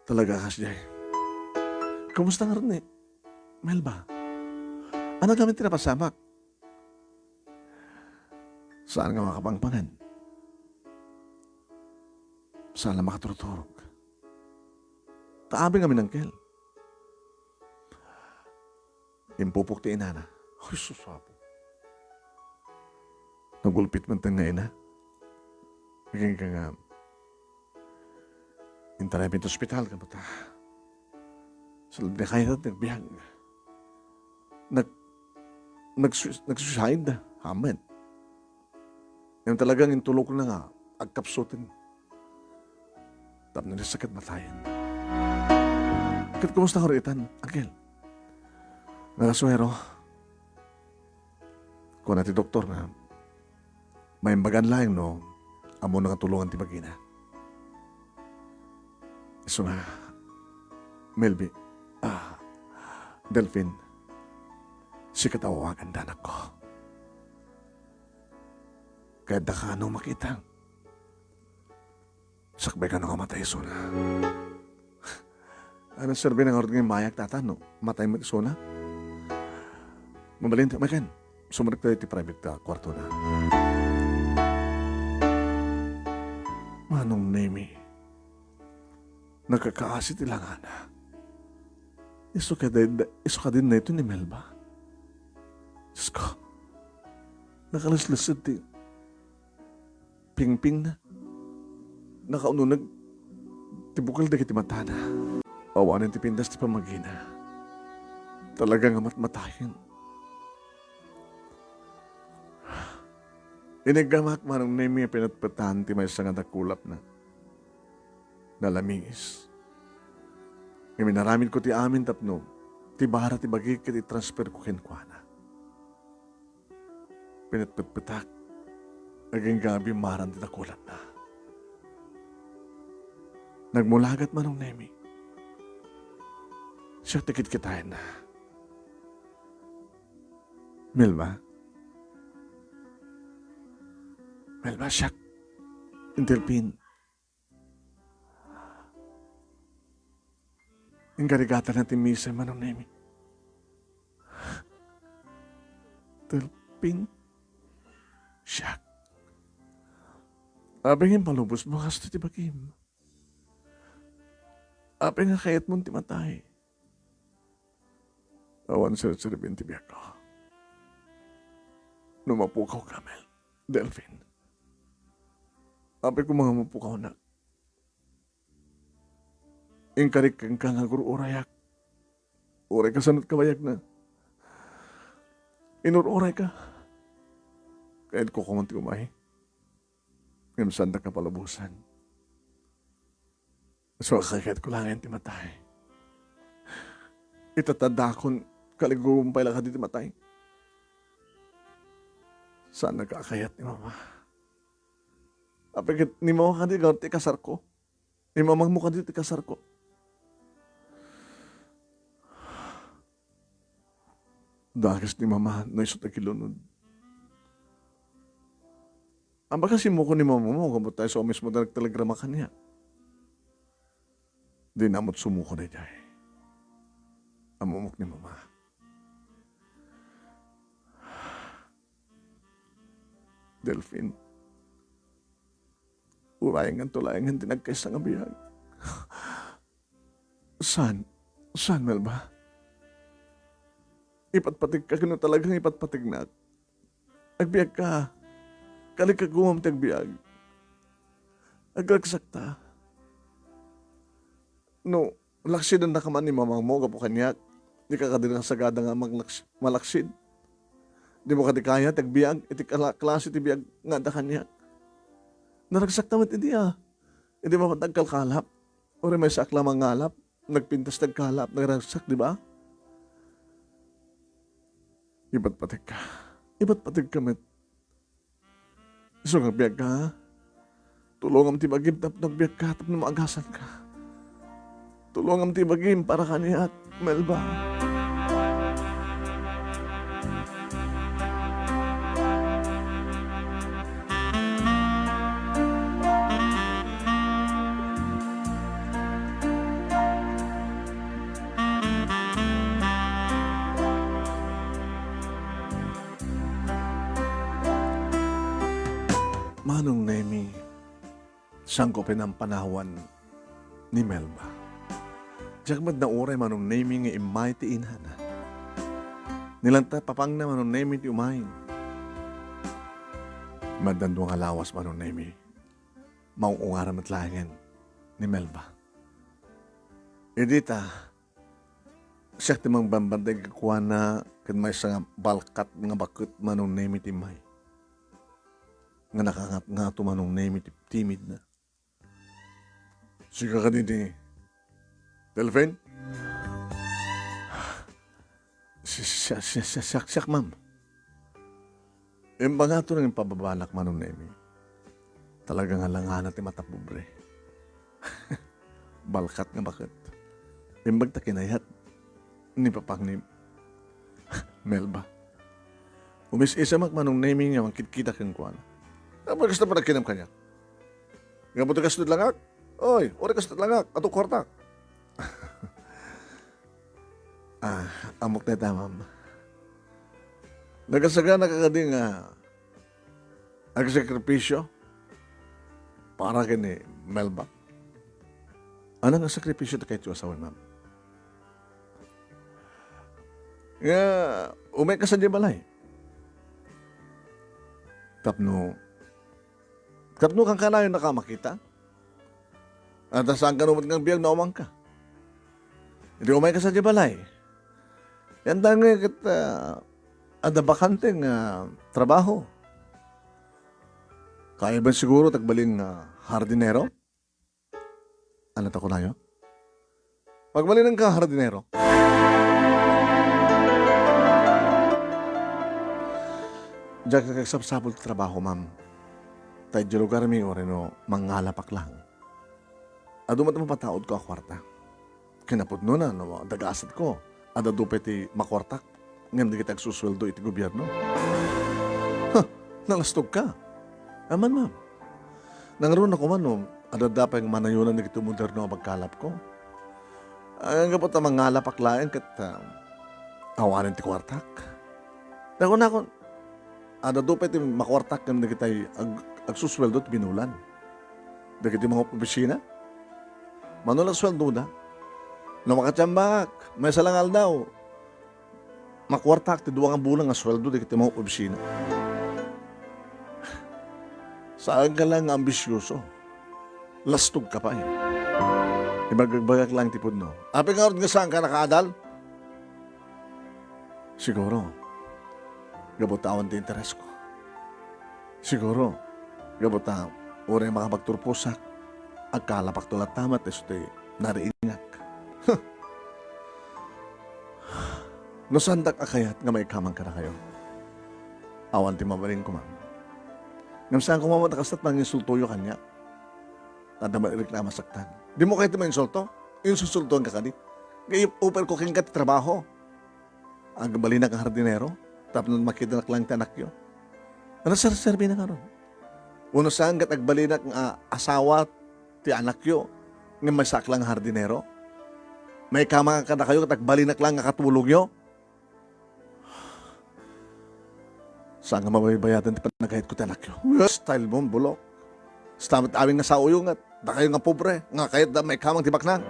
Talaga, kasdiay. Kumusta ngarud ni Melba? Ania ngamin ti napasamak? Saan nga makapangpangan? Saan la makaturturog? Ta amin ngamin, uncle. Impupok ti inana. Ay, sus, Apo. Nagulpit man nga ina. Agingga nga, intanem iti ospital, kaputa. Sa di kayat nagbiag. Nag-, nagsu-, nagsuicide. Amen. Ngem talagang intulokna nga agkapsuten tapno di sakit matayen. Ket kumusta ngarud itan, uncle? Nakasuero. Kuna ti doktor nga maimbagan laeng no ammona nga tulongan ti bagina. Isu nga, Melby, ah, Delphine, sika ti awagan, anakko. Kayatda kano makita. Sakbay kano nga matay isuna. Ania serbina ngarud nga immayak, tata, no matay met isuna? Mabalin, umaykan. Sumrekta iti private a kuartona. Manong Nemi, nakakaasi ti langana. Isu kadi, isu kadi daytoy ni Melba? Diosko, nakalesleset ti pingpingna. Nakauneg ti bukel dagiti matana. Awanen ti pintas ti pammagina. Talaga nga matmatayen. Iniggamak, Manong Nemi, a pinetpetan ti maysa nga dakulapna. Nalamiis. Ngem inaramidko ti amin tapno tibara ti bagik ket itransferko kenkuana. Pinetpetpetak, agingga a bimmaran ti dakulapna. Nagmulagat, Manong Nemi. Siak ti kitkitaenna. Melba? Melba, siak. Delphine. Inkarigatan na ti misa, Manong Nemi. Delphine, siak. Apay nga impalubosmo kastoy ti bagim? Apay nga kayatmon ti matay? Awan serserbi ti biagko. No mapukawka, Mel, Delphine. Apay koma nga mapukawnak. Inkarik kenka nga agur-urayak. Uray kasano ti kabayagna. Inur-urayka. Kayatko koman ti umay. Ngem saandak nga palubosan. Isu a kayatko laengen ti matay. Itatandakon, kaligurom pay la kadi ti matay. Saannak a kayat ni Mama. Apay ket ni Mama kadi gapu ti ikasarko. Ni mamangmo kadi ti kasarko. Dakes ni Mama no isu ti agilunod. Apay ket simmuko ni mamamo gapu ta isu a mismo ti nagtelegrama kaniak. Dina met sumuko daydiay. Ammomok ni Mama. Delfin, urayenganto laengen ti nagkaysa nga biag. Saan? Saan, Melba? Ipatpategka ken no talagang ipatpategnak. Agbiagka. Kalikagumam ti agbiag. Agragsakta. No, laksidennaka man ni mamangmo gapu kaniak, dika kadi nakasagada nga maglaks-, malaksid. Dimo kadi kayat ti agbiag iti kala-, klase ti biag nga adda kaniak. Naragsakta met idi, a. Idi mapan ti agkalkalap. Uray maysaak la mangalap, nagpintas ti agkalap, nagragsak, di ba? Ipatpategka. Ipatpategka met. Isu nga agbiagka, ha? Tulongam ti bagim tapno agbiagka tapno maagasanka. Tulongam ti bagim para kaniak, Melba. Manong Nemi, saanko pay nampanawan ni Melba. Diak met nauray, Manong Nemi, nga immay ti inana. Nilanta papangna, Manong Nemi, ti umay. Maddan dua nga lawas, Manong Nemi. Maung-ungaran met laengen ni Melba. Idi ta, siak ti mangbambantay kenkuana ken maysa nga balkat nga baket, Manong Nemi, ti immay. Nga nakangatngato, Manong Nemi, ti timidna. Sika kadi ni Delfin? Si-, si-, si-, si-, siak, siak, ma'am. Impangato nga impababalak, Manong Nemi. Talaga nga langana ti mata pobre. Balkat nga baket. Imbag ta kinayat ni papang ni Melba. Umis-isamak, Manong Nemi, nga mangkitkita kenkuana. Apay kasta panagkinam kaniak? Nga buti kastoy langak? Oy, uray kastoy langak, adu kuartak. Ah, ammok dayta, ma'am. Nagasagana ka kadi nga agsakripisyo para ken ni Melba? Ania nga sakripisyo ti kayatyo a sawen, ma'am? Nga umayka sadiay balay. Tapno, tapno kankanayon a makita? Ata saan kano met nga agbiag no awanka? Idi umayka sadiay balay. Yan dange ket, ah, adda bakante nga trabaho. Kaya ben siguro ti agbalin nga hardinero? Ania ti kunayo? Pagbalinenka hardinero. Diak agsapsapul ti trabaho, ma'am. Ta idiay lugarmi, uray no mangalapak lang, adu met mapataudko a kuarta. Kinapudnona, no dagasatko, adda adu pay ti makuartak ngem dagiti agsusueldo iti gobierno. Ha! Nalastogka. Aman, ma'am. Nangruna koma no adda pay manayonan dagiti moderno a pagkalapko. Anggapo ta mangalapak laeng ket, ah, awanen ti kuartak. Nakunakon, adda adu pay ti makuartak ngem dagiti ag-, agsusueldo ti binulan. Dagiti mangopisina, mano la sueldoda? No makatiambaak, maysa la nga aldaw, makuartak ti dua nga bulan nga sueldo dagiti mangopisina. Saanka lang nga ambisioso. Lastogka pay. Ibagagbagak lang ti pudno. Apay ngarud nga saanka nakaadal? Siguro, gapu ta awan ti interesko. Siguro, gapu ta uray makapagturposak, agkalapakto latta met isu ti nariingak. No saandak a kayat nga maikaman kadakayo, awan ti mabalinko, ma'am. Ngem saan koma met a kastat manginsultoyo kaniak. Adda met reklamo saktan. Dimo kayat ti mainsulto? Insulsultoanka kadi? Nga i-offerko kenka ti trabaho. Agbalinak nga hardinero, tapno makitanak lang ti anakyo. Ano serserbi na ngarud? Uno saan ket agbalinak nga asawa ti anakyo, ngem maysaak lang nga hardinero? Maikaman kadakayo ket agbalinak lang nga katulongyo? Saan nga mabaybayadan ti panagayatko ti anakyo? Style mo, bulok. Stammet amin nga saoyo nga dakayo nga pobre, nga kayatda maikamang ti baknang.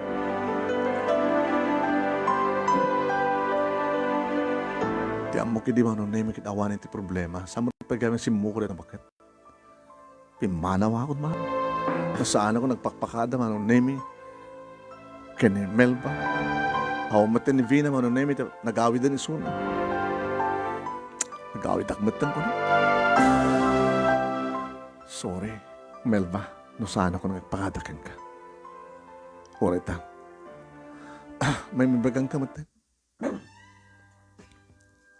Ti ammok idi, Manong Nemi, ket awanen ti problema. Saan met pay gayam simmukod a nabaket? Pimmanawakon man. Ta saanakon nagpakpakada, Manong Nemi, ken ni Melba. Awan met ni Vina, Manong Nemi, ta nagawiden isuna. Nagawidak met kenkuana. Sorry, Melba, no saanakon nagpakada kenka. Uray ta. Ah, may mibagangka met.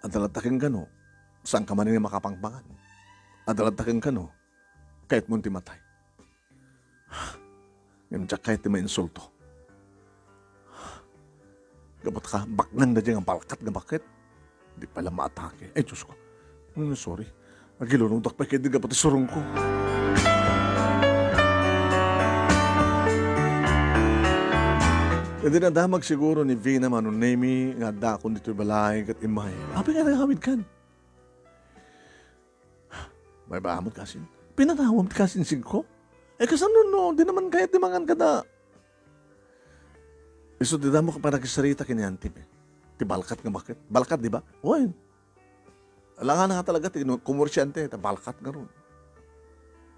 Adda latta kenka no, saanka manen nga makapangpangan. Adda latta kenka no, kayatmon ti matay. Ngem diak kayat ti mainsulto. Gapu ta baknang daydiay nga balkat nga baket. Di pay la maatake. Ay, Diyos ko. Mm, sorry. Agilunogdak pay ketdi gapu ti surongko. Idi nadamag siguro ni Vina, Manong Nemi, nga addaakon ditoy balay ket immay. Apay nga nagawidkan? May baamot kasin? Pinanawam ti kasinsigko? Eh, kasano no? Di naman kayat ti mangan kada. Isu ti damo ka panakisarita ken ni Auntie, eh. Ti balkat nga baket. Balkat, di ba? Oy. Alangan na nga talaga ti no, komersyante, ta balkat nga ron.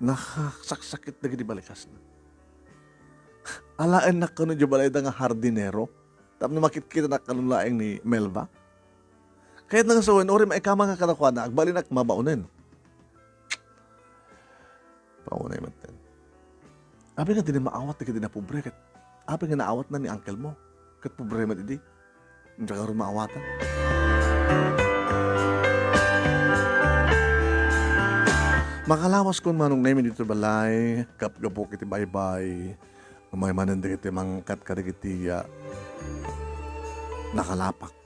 Nakasaksakit dagiti balikasna. Alaennak kano di balayda nga hardinero. Tapno makitkitanak kano laeng ni Melba. Kayat na nga sawen, uray maikamang nga kadakuada, agbalinak mabaonen. Paunay met ten. Apay nga di na maawat dagiti napobre ket apay nga naawatna ni uncle mo ket pobre met idi. Diak ngarud maawatan. Makalawaskon, Manong Nemi, ditoy balay, gapgapu iti baybay. Umay manen dagiti mangkat kadagiti, ah, nakalapak.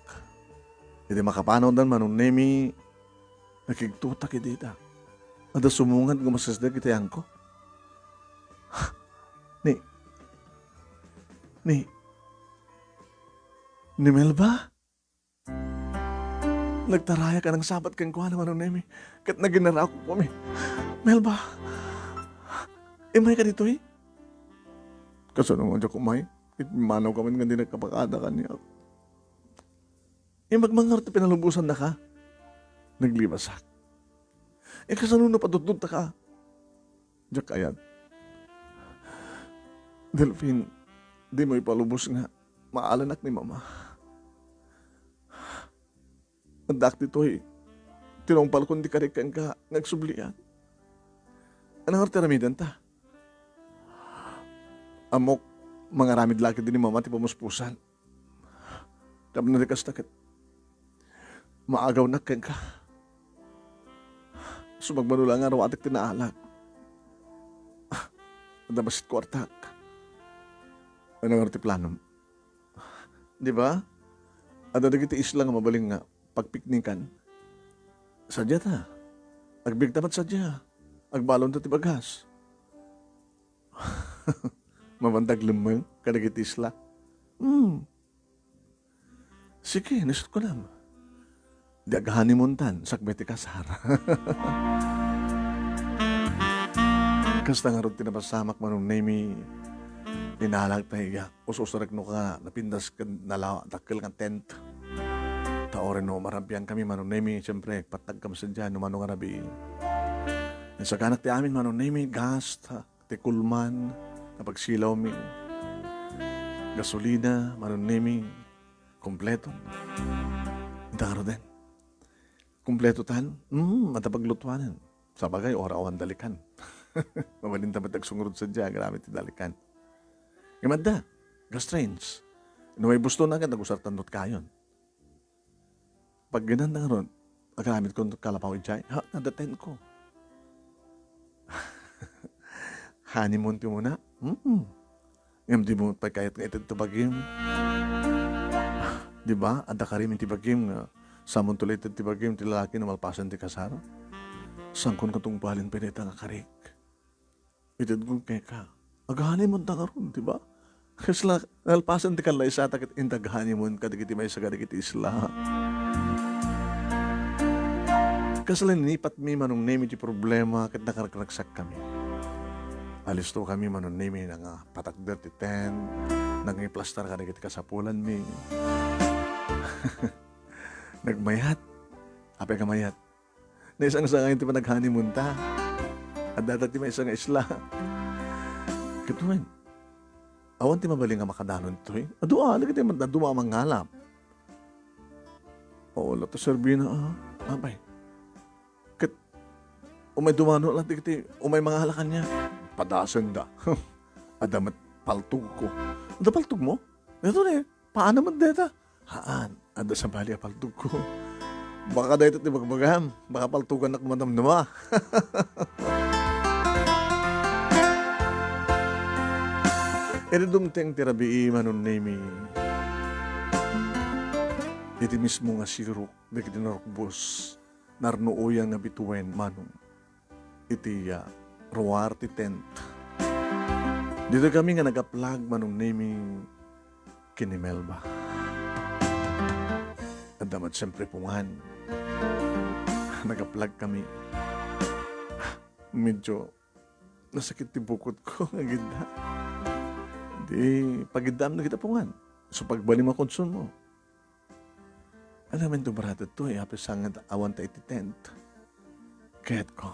Idi makapanawdan, Manong Nemi, nakigtutak idi ita. Adda sumungad nga masasdeg iti ayangko. Ni, ni, ni Melba? Nagtarayak a nangsabat kenkuana, Manong Nemi, ket naginnarakok kami. Melba, immayka ditoy? Kasano nga diak umay? Ket manawka met nga di nagkapakada kaniak. Imbag man ngarud ti pinalubosannaka. Naglibasak. Eh, kasano no padutdutaka? Diak kayat. Delfin, dimo ipalubos nga maalanak ni Mama. Addaak ditoy. Tinungpalkon ti karik kenka nga agsublian. Ania ngarud ti aramidenta? Ammok, mangaramid la ketdi ni Mama ti pamuspusan. Tapno di kasta ket maagawnak kenka. Sumagmamano la nga aruatek ti naalak. Adda bassit kuartak. Ania ngarud ti planom? Di ba? Adda dagiti isla nga mabalin nga pagpiknikan. Sadiay ta. Agbiagta met sadiay. Agbalonta ti bagas. Mapan ta aglemmeng kadagiti isla. Hmm. Sige, no isu ti kunam. Di aghoneymoontan, sakbay ti kasar. Kasta ngarud ti napasamak, Manong Nemi. Inalak ta iya. Us-usarek no ka napintas ken nala-, dakkel nga tent. Ta uray no marabbiankami, Manong Nemi, siempre, agpattagkami sadiay no mano nga rabii. Insaganak ti amin, Manong Nemi, gas, ta, ti kulman, nga pagsilawmi. Gasolina, Manong Nemi, kompleto. Ita ngaruden. Kompleto tan? Mm, adda paglutuanen. Sabagay, uray awan dalikan. Mabalinta met agsungurod sadiay, agamit ti dalikan. Ngem adda, gas trains. No maibuston ket agusartan met kayon. Paggananda ngarud, agaramidkon kalapaw idiay. Ha, adda tentko. Honeymoon ti umuna? Mm. Ngem dimo pay kayat nga ited ti bagim. Di ba? Adda karim iti bagim nga samonto la ited ti bagim ti lalaki no malpasen ti kasar. Saankon nga tungpalen pay dayta nga karik. Itedkon kenka. Aghoneymoonta ngarud, di ba? Kasla, nalpasen ti kallaysata ket inta aghoneymoon kadagiti maysa kadagiti isla. Kasla linipatmi Manong Nemi ti problema ket nakaragsakkami. Alistokami Manong Nemi, nangipatakder ti tent, nangiplastar kadagiti kasapulanmi. Nagmayat. Apay nga mayat? Naisangsangayon ti panag-honeymoon ta. Addata ti maysa nga isla. Ket wen, awan ti mabalin nga makadanon ditoy. Adu a, dagiti man-, adu a mangalap. Oo, latta serbina, ah. Apay. Ket umay dumano latta dagiti umay mangala kaniak. Padasenda. Adda met paltogko. Adda paltogmo? Ito ni, paano met deta? Haan, adda sabali a paltogko. Baka dayta ti bagbagam, baka paltogannak madamdama. Idi dumteng ti rabii, Manong Nemi, iti mismo nga sirok dagiti narukbos, narnuoyan nga bituen, Manong, iti, ah, ruar ti tent. Ditoy kami nga nagaplag, Manong Nemi, ken ni Melba. Adda met siempre pungan. Nagaplag kami. Medyo nasakit ti bukod ko nga gidda. Di, pagiddaam dagiti pungan. So, pagbalim a kunsunmo. Ano men to, brother, to, eh, apay sa nga awan ta iti tent. Kayatko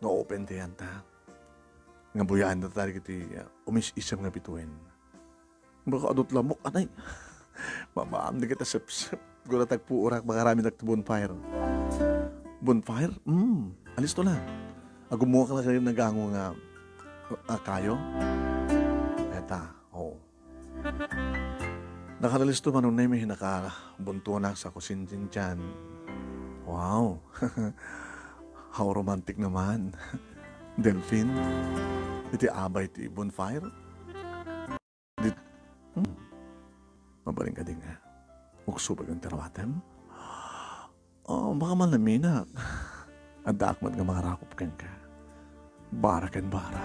nga open ti ayanta. Nga buyaan ta dagiti, ah, umis-isem nga bituen. Baka adut lamok, anay. Mamaam dagiti sepsep. Gura tagpuorak, baka aramidek ti bonfire. Bonfire? Mm, alisto lang. Agummuak lang kayo nagango nga, ah, kayo. Eta, oo. Nakalalisto, Manong Nemi, nakabuntonak sa kusinsintian. Wow! How romantic naman. Delfin, iti abay ti bonfire? Di, hmm. Mabalin kadi nga ukso bagan ti rawatem? Oh, baka malaminak. Addaak met nga mangarakop kenka. Bara ken bara.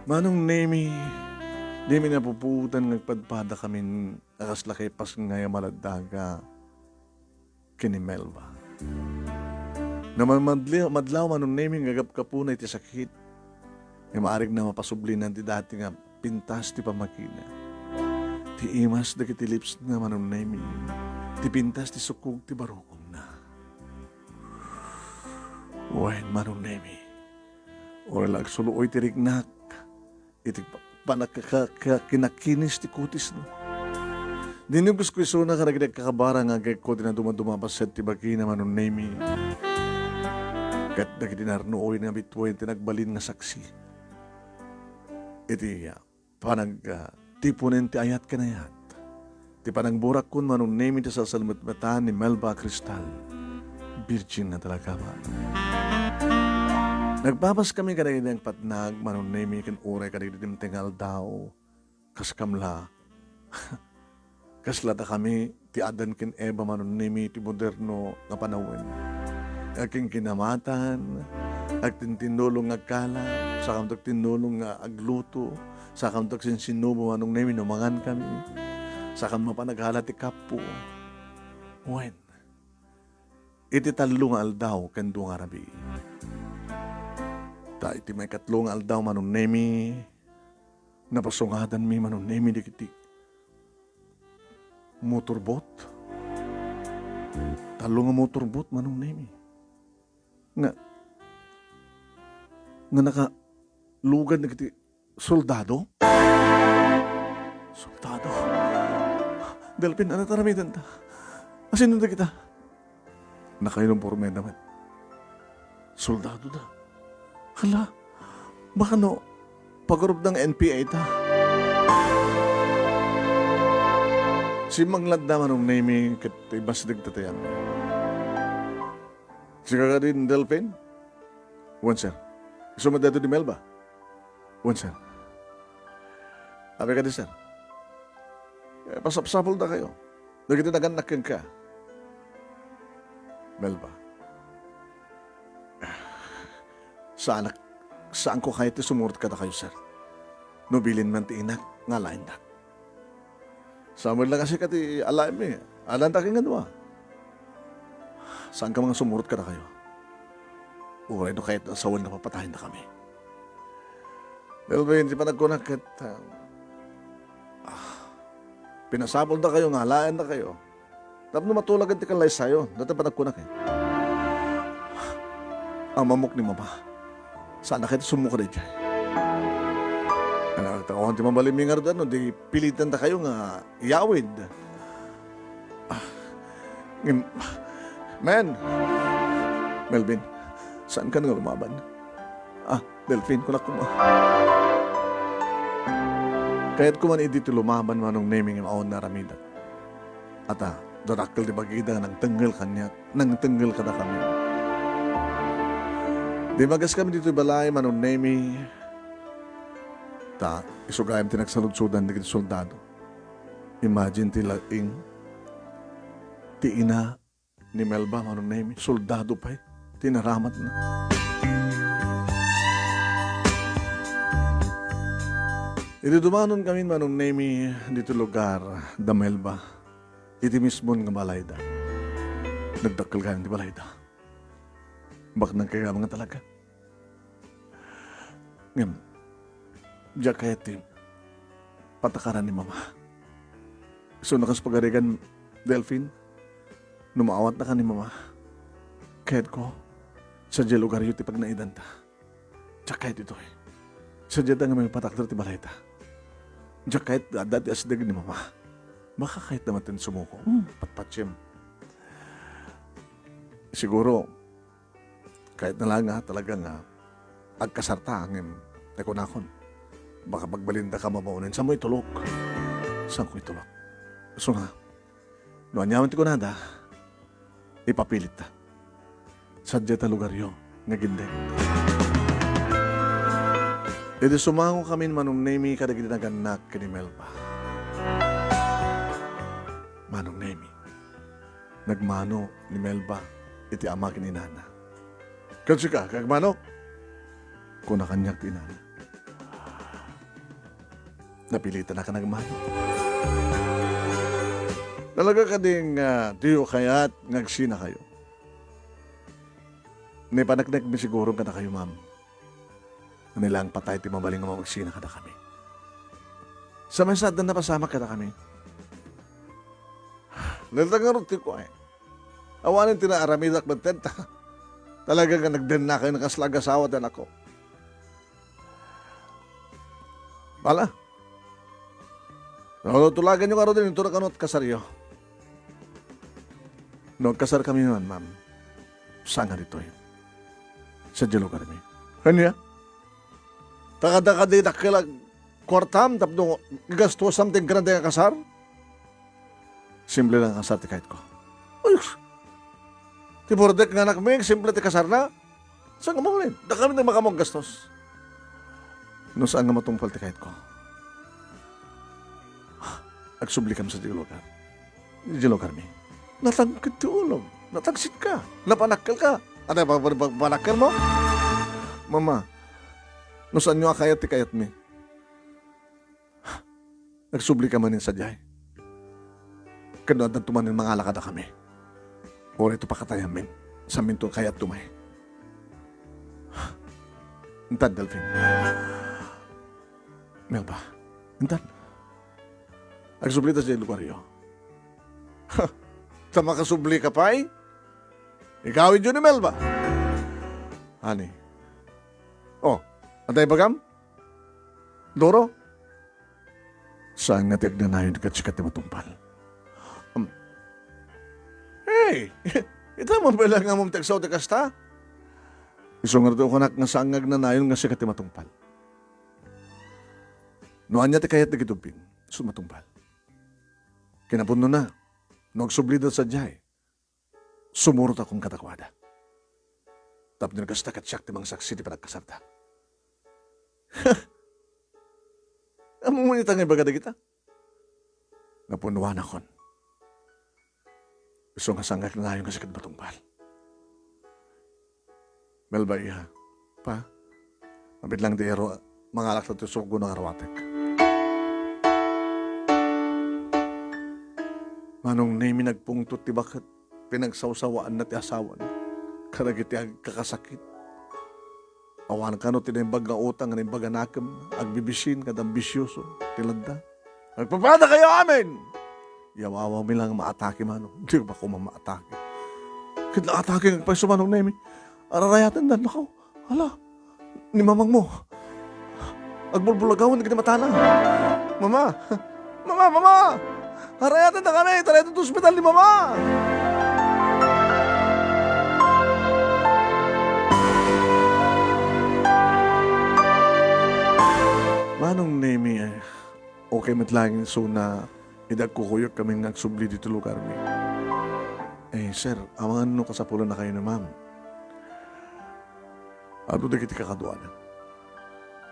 Manong Nemi, dimi napupuotan nga agpadpadakamin a kasla kaipas nga ya maladdaga ken ni Melba. Namamadli-, madlaw, Manong Nemi, nga gapgapuna iti sakit. Nga maarig na mapasublinan ti dati nga pintas ti pamakina. Ti imas dagiti lips na, Manong Nemi. Ti pintas ti sukog ti barukongna. Wen, Manong Nemi. Uray la agsuloy ti riknak iti pa-, panagka-, ka-, kinakinis ti kutisna. Dinugos ko isuna kadagiti agkakabara nga agekko ti nadumaduma a paset ti bagina, Manong Nemi. Ket dagiti narnuoy nga bituen ti nagbalin nga saksi iti, ah, panag-, ah, tipunen ti ayat ken ayat. Ti panagburak kun, Manong Nemi, ti sasalmetmetan ni Melba Cristal. Virgin nga talaga, man. Nagpapaskami kadagiti nagpatnag, Manong Nemi, ken uray kadagiti dimteng nga aldaw. Kas kamla, kasla dakami ti Adan ken Eva, Manong Nemi, ti moderno nga panawen. Agkinkinamatan, agtintinnulong nga agkala, saka met agtinnulong nga agluto, saka met agsinsinnubo, Manong Nemi, no mangankami, saka met mapan aghala ti kapo. Wen, iti tallo nga aldaw ken dua nga rabii. Ta iti maikatlo nga aldaw, Manong Nemi, napasungadanmi, Manong Nemi, dagiti motorboat. Tallo nga motorboat, Manong Nemi. Nga, nga nakalugad dagiti soldado? Soldado? Delfin, ania ti aramidenta? Asino dagita? Nakaunipormeda met. Soldadoda. Hala, baka no, pagurupda nga N P A ita. Simmangladda, Manong Nemi, ket ibasideg ti ayanna. Sika kadin, Delfin? Wen, sir. Isu met daytoy ni Melba? Wen, sir. Apay kadi, sir? Eh, pasapsapulda kayo. Dagiti nagannak kenka. Melba. Saanak, saanko kayat ti sumurot kadakayo, sir. No bilin man ti inak nga alaendak. Samuel lang kasi kati alaenmi. Alaendak nga dua. Saanka nga sumurot kadakayo. Uray no kayatna a sawen nga papatayendakami. Delfin, ti panagkunak ket, ah, ah, pinasapuldakayo nga alaendakayo tapno matulagen ti kallaysayo. Dayta panagkunak, eh. Amamok ni Mama. Saanna kayat summuko daydiay. Anak, takuan ti mabalinmi ngarud, no di pilitendakayo nga iyawid. Ah, ngem-, Men! Melvin, saankan nga lumaban? Ah, Delfin, kunak koma. Kayatko man idi ti lumaban, Manong Nemi, ngem awan nga aramidak. Ata, dadakkel ti bagida nga nangtengngel kaniak, nangtengngel kadakami. Dimmagas kami ditoy balay, Manong Nemi. Ta, isu gayam ti nagsaludsodan dagiti soldado. Imagine ti laing ti ina ni Melba, Manong Nemi, soldado pay ti naramatna. Idi dumanon kami, Manong Nemi, ditoy lugar da Melba, iti mismon nga balayda. Nagdakkel gayam ti balayda. Baknang kayam nga talaga. Ngem, diak kayat ti patakaran ni Mama. Isuna kas pagarigan, Delfin, no maawatnaka ni Mama, kayatko, sadiay lugaryo ti pagnaidanta. Diak kayat ditoy. Sadiay nga maipatakder ti balayta. Diak kayat adda ti asideg ni Mama. Baka kayatna manen sumuko. Hmm, patpatsem. Siguro, kayatna laeng nga talaga nga agkasarta, ngem ti kunakon, baka pagbalindaka mabaonen. Saanmo itulok? Saanko itulok? Isu nga, no aniaman ti kunada, ipapilitta. Sadiay ta lugaryo nga agindeg. Idi sumango kami ni Manong Nemi kadagiti nagannak ken ni Melba. Manong Nemi, nagmano ni Melba iti ama ken inana. Ket sika, agmanok? Kuna kaniak ti inana. Napilitan a nagmano. Talaga kadi nga diyo kayat nga agsinakayo? Naipaneknekmi siguro kadakayo, ma'am. Ania laeng patay ti mabalin nga mamagsina kadakami. Sa maysa adda napasamak kadakami. Lalta ngarud ti kuay. Awanen ti naaramidak metten ta talaga nga nagdennakayo nga kasla agasawa ti anakko. Bala. No, tulaganyo ngarud, inton kano agkasaryo. No agkasarkami man, ma'am, saan nga ditoy? Sadiay lugarmi. Ania? Ta adda kadi dakkel a kuartam tapno igastosam ti grande nga kasar? Simple lang a kasar ti kayatko. Ay, ti burdek nga anakmi, simple ti kasarna. Saan nga mabalin? Dakami ti makaammo aggastos. No saan nga matungpal ti kayatko, agsublikam sadiay lugar. Sadiay lugarmi. Natangked ti ulom. Natagsitka. Napanakkelka. Ania, pa-, pa-, pa-, panakkelmo? Mama, no saanyo a kayat ti kayatmi, agsubli ka manen sadiay. Ket no addanto manen mangala kadakami, uray to pakatayamin, saminto kayatto met. Intan, Delfin. Melba, intan. Agsublita sadiay lugaryo. Ta makasublika pay? Igawidyo ni Melba. Honey. Oh, ania ibagam? Doro? Saan nga ti agnanayon ket sika ti matungpal? Um, hey! Ita man pay laeng nga ammom ti agsao ti kasta? Isu ngarud ti kunak nga saan nga agnanayon nga sika ti matungpal. No ania ti kayat dagiti ubbing, isu matungpal. Kinapudnona, no agsublida sadiay, sumurotakon kadakuada. Tapno no kasta, ket siak ti mangsaksi ti panagkasarda. Ammom ita nga ibaga dagita? Napunnuanakon. Isu nga saan nga agnanayon nga sika ti matungpal. Melba, iha. Pa, mabiit lang ti ero, mangalak ti sugo nga arwatek. Manong Nemi, nagpungtot ti baket. pinagsawsawaanna ti asawana kadagiti agkakasakit. Awan kano ti naimbag nga utang nga naimbag a nakemna, agbibisin, kada ambisyoso ti ladda. Agpapadakayo amin! Yawawami lang maatake, Manong. Di ba ko mamaatake? Ket naatake nga agpayso, Manong Nemi. Ararayatendan ako. Hala, ni mamangmo. Agbulbulagawan dagiti matana. Mama! Mama, mama! Arayatendakami! Tarayatenda ti ospital ni mama! Manong Nemi, eh, okay met laeng isuna idi agkukuyogkami nga agsubli ditoy lugarmi. Eh, sir, amangan no kasapulannakayo ni ma'am. Adu dagiti kakaduana.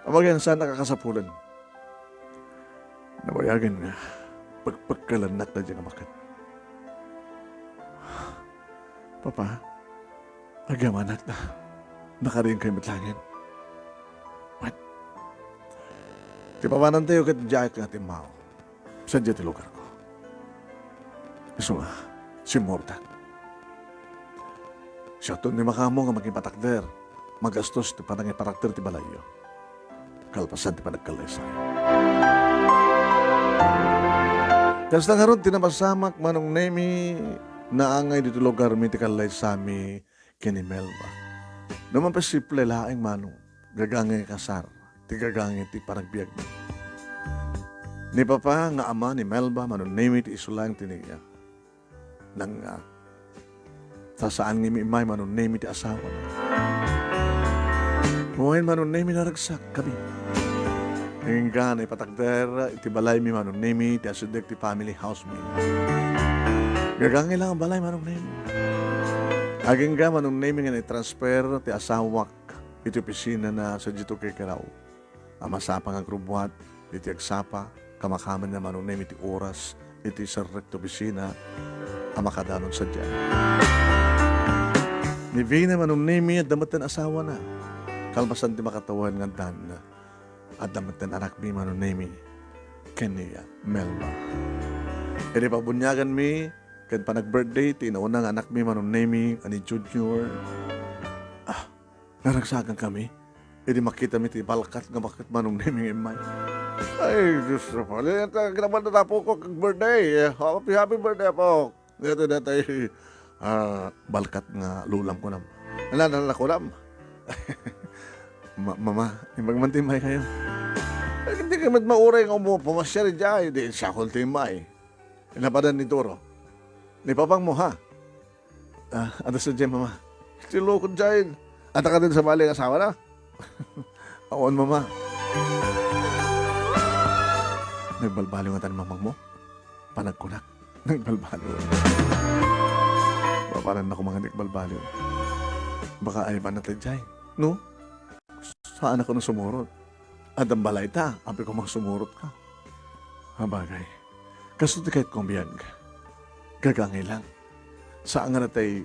Amangan saan a kakasapulan. Nabayagan nga pekpekkelannak daydiay nga baket. Papa, agyamanak ta. Nakariingkayo met laengen. What? Ti papanantayo ket diak nga timmao. Sadiay ti lugarko. Isu nga, simmurtak. Siakto ni makamo nga mangipatakder, magastos ti panangipatakder ti balayyo. Kalpasan ti panagkallaysay. Kasta ngarud ti napasamak, Manong Nemi, naangay ditoy lugarmi ti kallaysami ken ni Melba. No mapasiple laeng, Manong, gagangay kasar, ti gagangay ti panagbiagmi. Ni Papa nga ama ni Melba, Manong Nemi, ti isu laeng ti nia. Nang, ah, ta saan nga immay, Manong Nemi, ti asawana. Wen, Manong Nemi, naragsak kami. Agingga naipatakder iti balaymi, Manong Nemi, ti asideg ti family house mi. Gagangay lang a balay, Manong Nemi. Agingga, Manong Nemi, nga naitransfer ti asawak iti opisinana sadiay Kikiraw. A masapa nga agrubbuat iti agsapa, kamakamenna, Manong Nemi, ti oras iti serrek ti opisina a makadanon sadiay. Ni Vina, Manong Nemi, adda metten asawana. Kalpasan ti makatawen nga addan, adda metten anakmi, Manong Nemi, ken ni Melba. Idi pabuniaganmi ken panag-birthday ti inauna nga anakmi, Manong Nemi, a ni Junior, ah, naragsakankami idi makitami ti balkat nga baket, Manong Nemi, nga immay. Ay, Diyos na pala. Yan talaga naman na, Apok, kag birthday. Happy, happy birthday, Apok. Dito, dito, eh, ah, balkat nga lulam, kunam. Ala, ala, kunam. Ma-, mama, imbag man ti immay kayo. Ay, hindi ka met mauray nga umu-, pumasyar diay. Di, siya ko ti immay. Inapadan ni Doro. Ni Papang mo, ha? Ah, adda sadiay, Mama. Ti lukod diay. Adda kadin sabali nga asawana? Awan, Mama. Nagbalbaliw ngata ni mamangmo? Panagkunak. Nagbalbaliw. Mapanan ako mga nagbalbaliw. Baka ay pa na diay. No? Saan ako na sumurot? Addan balay ta, apay ko mang sumurot ka. Abagay, kasto ti kayat kong biag. Gagangay lang. Saan nga natay,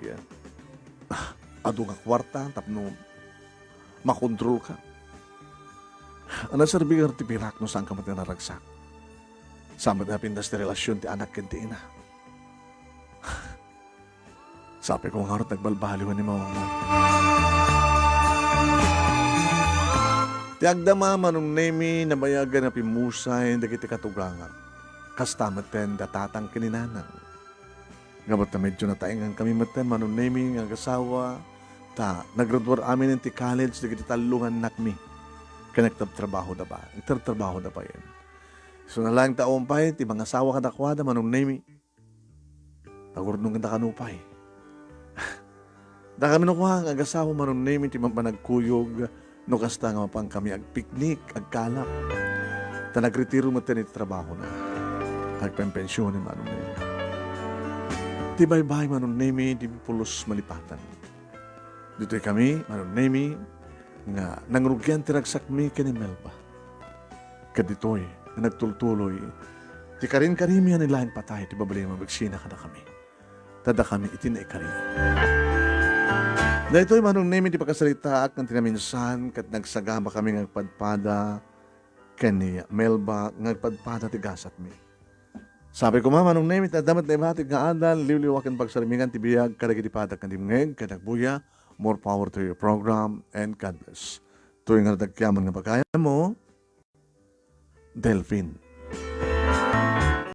ah, adu nga kwarta, tapno makontrol ka. Ano serbi nga ti pirak no saan ka matinaragsak? Saan met napintas ti relasyon ti anak ken ti ina? Sapay ko ngarud nagbalbaliw ni mamangmo. Ti agdama, Manong Nemi, nabayagan a pimmusay dagiti katugangak. Kasta metten da tatang ken ni nanang. Gapu ta medyo nataengan kami metten, Manong Nemi, nga agasawa, ta naggraduar amin ti college dagiti tallo nga annakmi. Ken nagtrabtrabaho da ba, nagtrabtrabaho da payen. Isuna laeng ta umpay ti mangasawa kadakuada, Manong Nemi. Nagurnong da kano pay. Dakami no kua nga agasawa, Manong Nemi, ti mampanagkuyog no kasta nga mapankami agpiknik, agkalap. Ta nagretiro metten iti trabahona. Agpenpensione, Manong Nemi. Ti baybay, Manong Nemi, ti pulos malipatan. Ditoy kami, Manong Nemi, nga nangrugian ti ragsakmi ken ni Melba. Ket ditoy nga nagtultuloy ti karinkarimi a ni laeng patay ti babalin nga agsina kadakami. Ta dakami iti naikari. Daytoy, Manong Nemi, ti pakasaritaak nga ti naminsan ket nagsagaba kami nga agpadpada ken ni Melba nga agpadpada ti gasatmi. Sabi ko, Mama, nung name it, adda met naibatik nga adal, liwliwa ken pagsarmingan ti biag kadagiti padak nga dimngeg, ket agbuya, more power to your program, and God bless. Toy nga dadagyaman nga pagayam mo, Delphine.